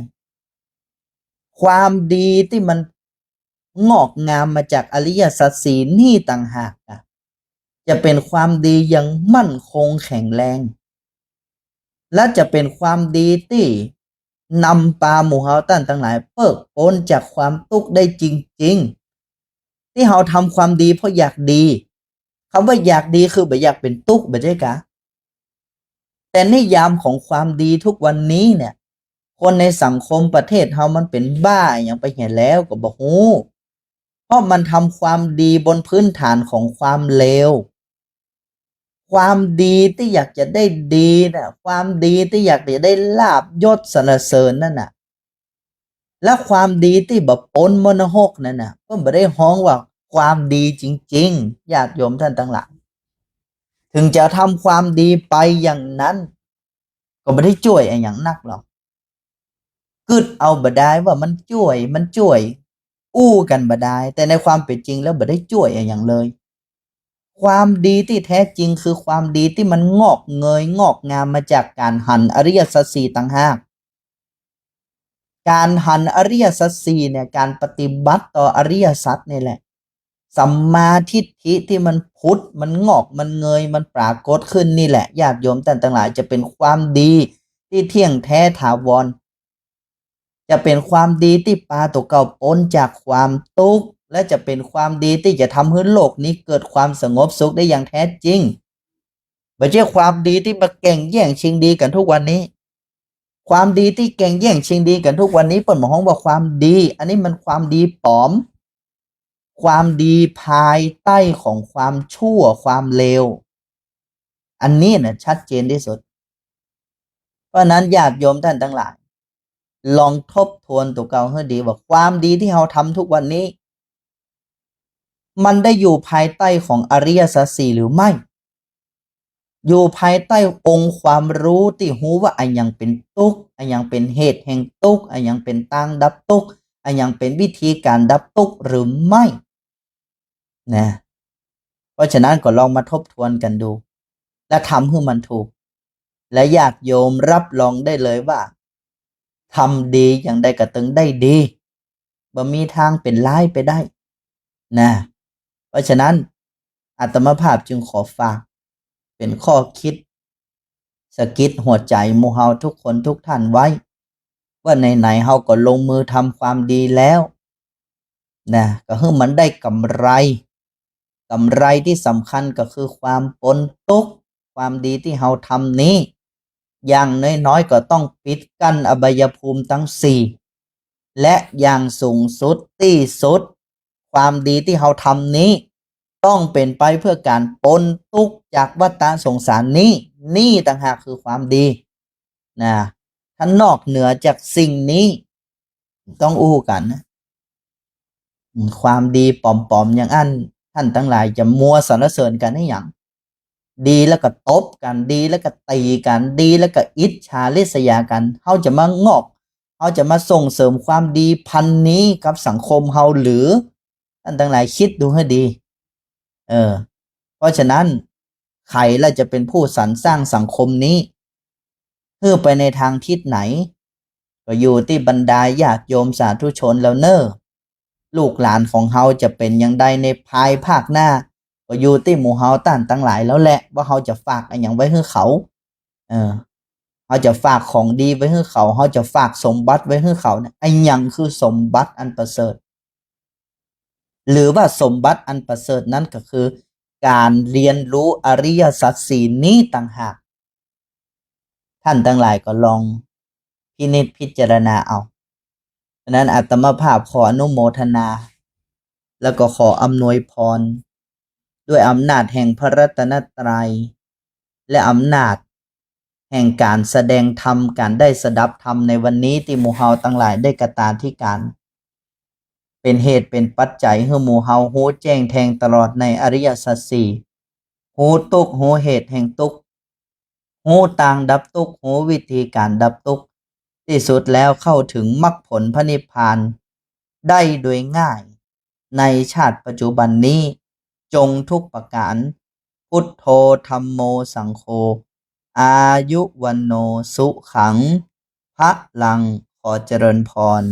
ຄວາມດີທີ່ມັນງອກງາມມາຈາກອະລິຍະສັດສີ່ນີ້ຕ່າງຫາກນະ ຈະເປັນຄວາມດີຢ່າງໝັ້ນຄົງແຂງແຮງ ແລະ ຈະເປັນຄວາມດີທີ່ ນຳພາໝູ່ເຮົາທ່ານທັງຫຼາຍເພີກພົ້ນຈາກຄວາມທຸກໄດ້ຈິງໆ. ທີ່ເຮົາທຳຄວາມດີເພາະຢາກດີ. ຄຳວ່າຢາກດີຄືບໍ່ຢາກເປັນທຸກ ບໍ່ໃຊ່ກະ? ແຕ່ນິຍາມຂອງຄວາມດີທຸກວັນນີ້ເນ່ຍ ຄົນໃນສັງຄົມປະເທດເຮົາມັນເປັນບ້າອີ່ຫຍັງໄປແຮແລ້ວກໍບໍ່ຮູ້. ເພາະມັນທຳຄວາມດີບົນພື້ນຖານຂອງຄວາມເລວ. ຄວາມດີທີ່ຢາກຈະໄດ້ດີນະ, ຄວາມດີທີ່ຢາກຈະໄດ້ລາບຍົດສັນລະເສີນນັ້ນນະ, ແລະ ຄວາມດີທີ່ບໍ່ປົນມໍລະຫົກນັ້ນນະ, ເພິ່ນບໍ່ໄດ້ຮ້ອງວ່າຄວາມດີຈິງໆ, ຍາດໂຍມທ່ານທັງຫຼາຍ. ເຖິງຈະທຳຄວາມດີໄປຢ່າງນັ້ນ, ກໍບໍ່ໄດ້ຊ່ວຍອີ່ຫຍັງນັກດອກ. ຄິດເອົາບໍ່ໄດ້ວ່າມັນຊ່ວຍ, ມັນຊ່ວຍ, ອູ້ກັນບໍ່ໄດ້, ແຕ່ໃນຄວາມເປັນຈິງແລ້ວບໍ່ໄດ້ຊ່ວຍອີ່ຫຍັງເລີຍ. ຄວາມດີທີ່ແທ້ຈິງຄືຄວາມດີທີ່ມັນງອກເງີຍງອກງາມມາຈາກການຫັນອະລິຍະສັດສີ່ຕ່າງຫາກ. ການຫັນອະລິຍະສັດສີ່ເນ່ຍ, ການປະຕິບັດຕໍ່ອະລິຍະສັດນີ້ແຫຼະ, ສຳມາທິດຖິທີ່ມັນຜຸດ, ມັນງອກ, ມັນເງີຍ, ມັນປາກົດຂຶ້ນນີ້ແຫຼະ, ຍາດໂຍມທ່ານທັງຫຼາຍ, ຈະເປັນຄວາມດີທີ່ທ່ຽງແທ້ຖາວອນ. ຈະເປັນຄວາມດີທີ່ພາຕົວເຈົ້າພົ້ນຈາກຄວາມທຸກ ແລະ ຈະເປັນຄວາມດີທີ່ຈະທຳໃຫ້ໂລກນີ້ເກີດຄວາມສະຫງົບສຸກໄດ້ຢ່າງແທ້ຈິງ. ບໍ່ໃຊ່ຄວາມດີທີ່ມາແກ່ງແຍ່ງຊິງດີກັນທຸກວັນນີ້. ຄວາມດີທີ່ແກ່ງແຍ່ງຊິງດີກັນທຸກວັນນີ້ ເພິ່ນມາຮ້ອງວ່າຄວາມດີ, ອັນນີ້ມັນຄວາມດີປອມ. ຄວາມດີພາຍໃຕ້ຂອງຄວາມຊົ່ວຄວາມເລວ, ອັນນີ້ນະຊັດເຈນທີ່ສຸດ. ເພາະນັ້ນ ຍາດໂຍມທ່ານທັງຫຼາຍ ລອງທົບທວນຕົວເກົ່າໃຫ້ດີວ່າ ຄວາມດີທີ່ເຮົາທຳທຸກວັນນີ້ ມັນໄດ້ຢູ່ພາຍໃຕ້ຂອງອະລິຍະສັດສີ່ຫຼືໄມ່? ຢູ່ພາຍໃຕ້ອົງຄວາມຮູ້ທີ່ຮູ້ວ່າອາຫຍັງເປັນທຸກ, ອາຫຍັງເປັນເຫດແຫ່ງທຸກ, ອາຫຍັງເປັນທາງດັບທຸກ, ອາຫຍັງເປັນວິທີການດັບທຸກຫຼືໄມ່ນະ? ເພາະສະນັ້ນກໍລອງມາທົບທວນກັນດູ ແລະ ທຳໃຫ້ມັນຖືກ ແລະ ຍາດໂຍມຮັບຮອງໄດ້ເລີຍວ່າ ທຳດີຢ່າງໃດກໍເຖິງໄດ້ດີ. ບໍ່ມີທາງເປັນຮ້າຍໄປໄດ້ນະ. ເພາະສະນັ້ນ ອາດຕະມາພາບຈຶ່ງຂໍຝາກເປັນຂໍ້ຄິດສະກິດຫົວໃຈໝູ່ເຮົາທຸກຄົນທຸກທ່ານໄວ້ ວ່າໄຫນໆເຮົາກໍລົງມືທຳຄວາມດີແລ້ວນະ, ກໍໃຫ້ມັນໄດ້ກຳໄລ. ກຳໄລທີ່ສຳຄັນກໍຄືຄວາມພົ້ນທຸກ. ຄວາມດີທີ່ເຮົາທຳນີ້ ຢ່າງນ້ອຍໆກໍຕ້ອງປິດກັ້ນອະບາຍະພູມທັງສີ່ ແລະ ຢ່າງສູງສຸດທີ່ສຸດ ຄວາມດີທີ່ເຮົາທຳນີ້ ຕ້ອງເປັນໄປເພື່ອການພົ້ນທຸກຈາກວັດຕະສົງສານນີ້. ນີ້ຕ່າງຫາກຄືຄວາມດີນະ. ຖ້ານອກເໜືອຈາກສິ່ງນີ້ ຕ້ອງຮູ້ກັນນະ ຄວາມດີປອມໆຢ່າງອັນ ທ່ານທັງຫຼາຍຈະມົວສັນລະເສີນກັນໃຫ້ຫຍັງ? ດີແລ້ວກໍຕົບກັນ, ດີແລ້ວກໍຕີກັນ, ດີແລ້ວກໍອິດສາລິດສະຍາກັນ. ເຮົາຈະມາງອກ, ເຮົາຈະມາສົ່ງເສີມຄວາມດີພັນນີ້ກັບສັງຄົມເຮົາຫຼື? ທ່ານທັງຫຼາຍຄິດດູໃຫ້ດີ. ເອີ, ເພາະສະນັ້ນ ໃຜລະຈະເປັນຜູ້ສັນສ້າງສັງຄົມນີ້ ເພື່ອໄປໃນທາງທິດໃດ? ກໍຢູ່ທີ່ບັນດາຍາດໂຍມສາທຸຊົນແລ້ວເນີ. ລູກຫຼານຂອງເຮົາຈະເປັນຢ່າງໃດໃນພາຍພາກໜ້າ ກໍຢູ່ທີ່ໝູ່ເຮົາທ່ານທັງຫຼາຍແລ້ວແຫຼະ ວ່າເຮົາຈະຝາກອີ່ຫຍັງໄວ້ໃຫ້ເຂົາ. ເອີ, ເຮົາຈະຝາກຂອງດີໄວ້ໃຫ້ເຂົາ, ເຮົາຈະຝາກສົມບັດໄວ້ໃຫ້ເຂົາ. ອີ່ຫຍັງຄືສົມບັດອັນປະເສີດ? ຫຼືວ່າສົມບັດອັນປະເສີດນັ້ນກໍຄືການຮຽນຮູ້ອະລິຍະສັດສີ່ນີ້ຕ່າງຫາກ. ທ່ານທັງຫຼາຍກໍລອງພິນິດພິຈາລະນາເອົາ. ສະນັ້ນ ອາດຕະມາພາບຂໍອະນຸໂມທະນາ ແລ້ວກໍຂໍອຳນວຍພອນ ດ້ວຍອຳນາດແຫ່ງພະລັດຕະນະໄຕ ແລະ ອຳນາດແຫ່ງການສະແດງທຳ, ການໄດ້ສະດັບທຳໃນວັນນີ້ ທີ່ໝູ່ເຮົາທັງຫຼາຍໄດ້ກະຕາທິການ ເປັນເຫດເປັນປັດໄຈໃຫ້ໝູ່ເຮົາຮູ້ແຈ້ງແທງຕະຫຼອດໃນອະລິຍະສັດສີ່, ຮູ້ທຸກ, ຮູ້ເຫດແຫ່ງທຸກ, ຮູ້ທາງດັບທຸກ, ຮູ້ວິທີການດັບທຸກ, ທີ່ສຸດແລ້ວເຂົ້າເຖິງມັກຜົນພະນິບພານໄດ້ໂດຍງ່າຍໃນຊາດປັດຈຸບັນນີ້ ຈົ່ງທຸກປະການ. ພຸດໂທ ທຳໂມ ສັງໂຄ ອາຍຸ ວັນໂນ ສຸຂັງ ພະລັງ. ຂໍຈະເລີນພອນ.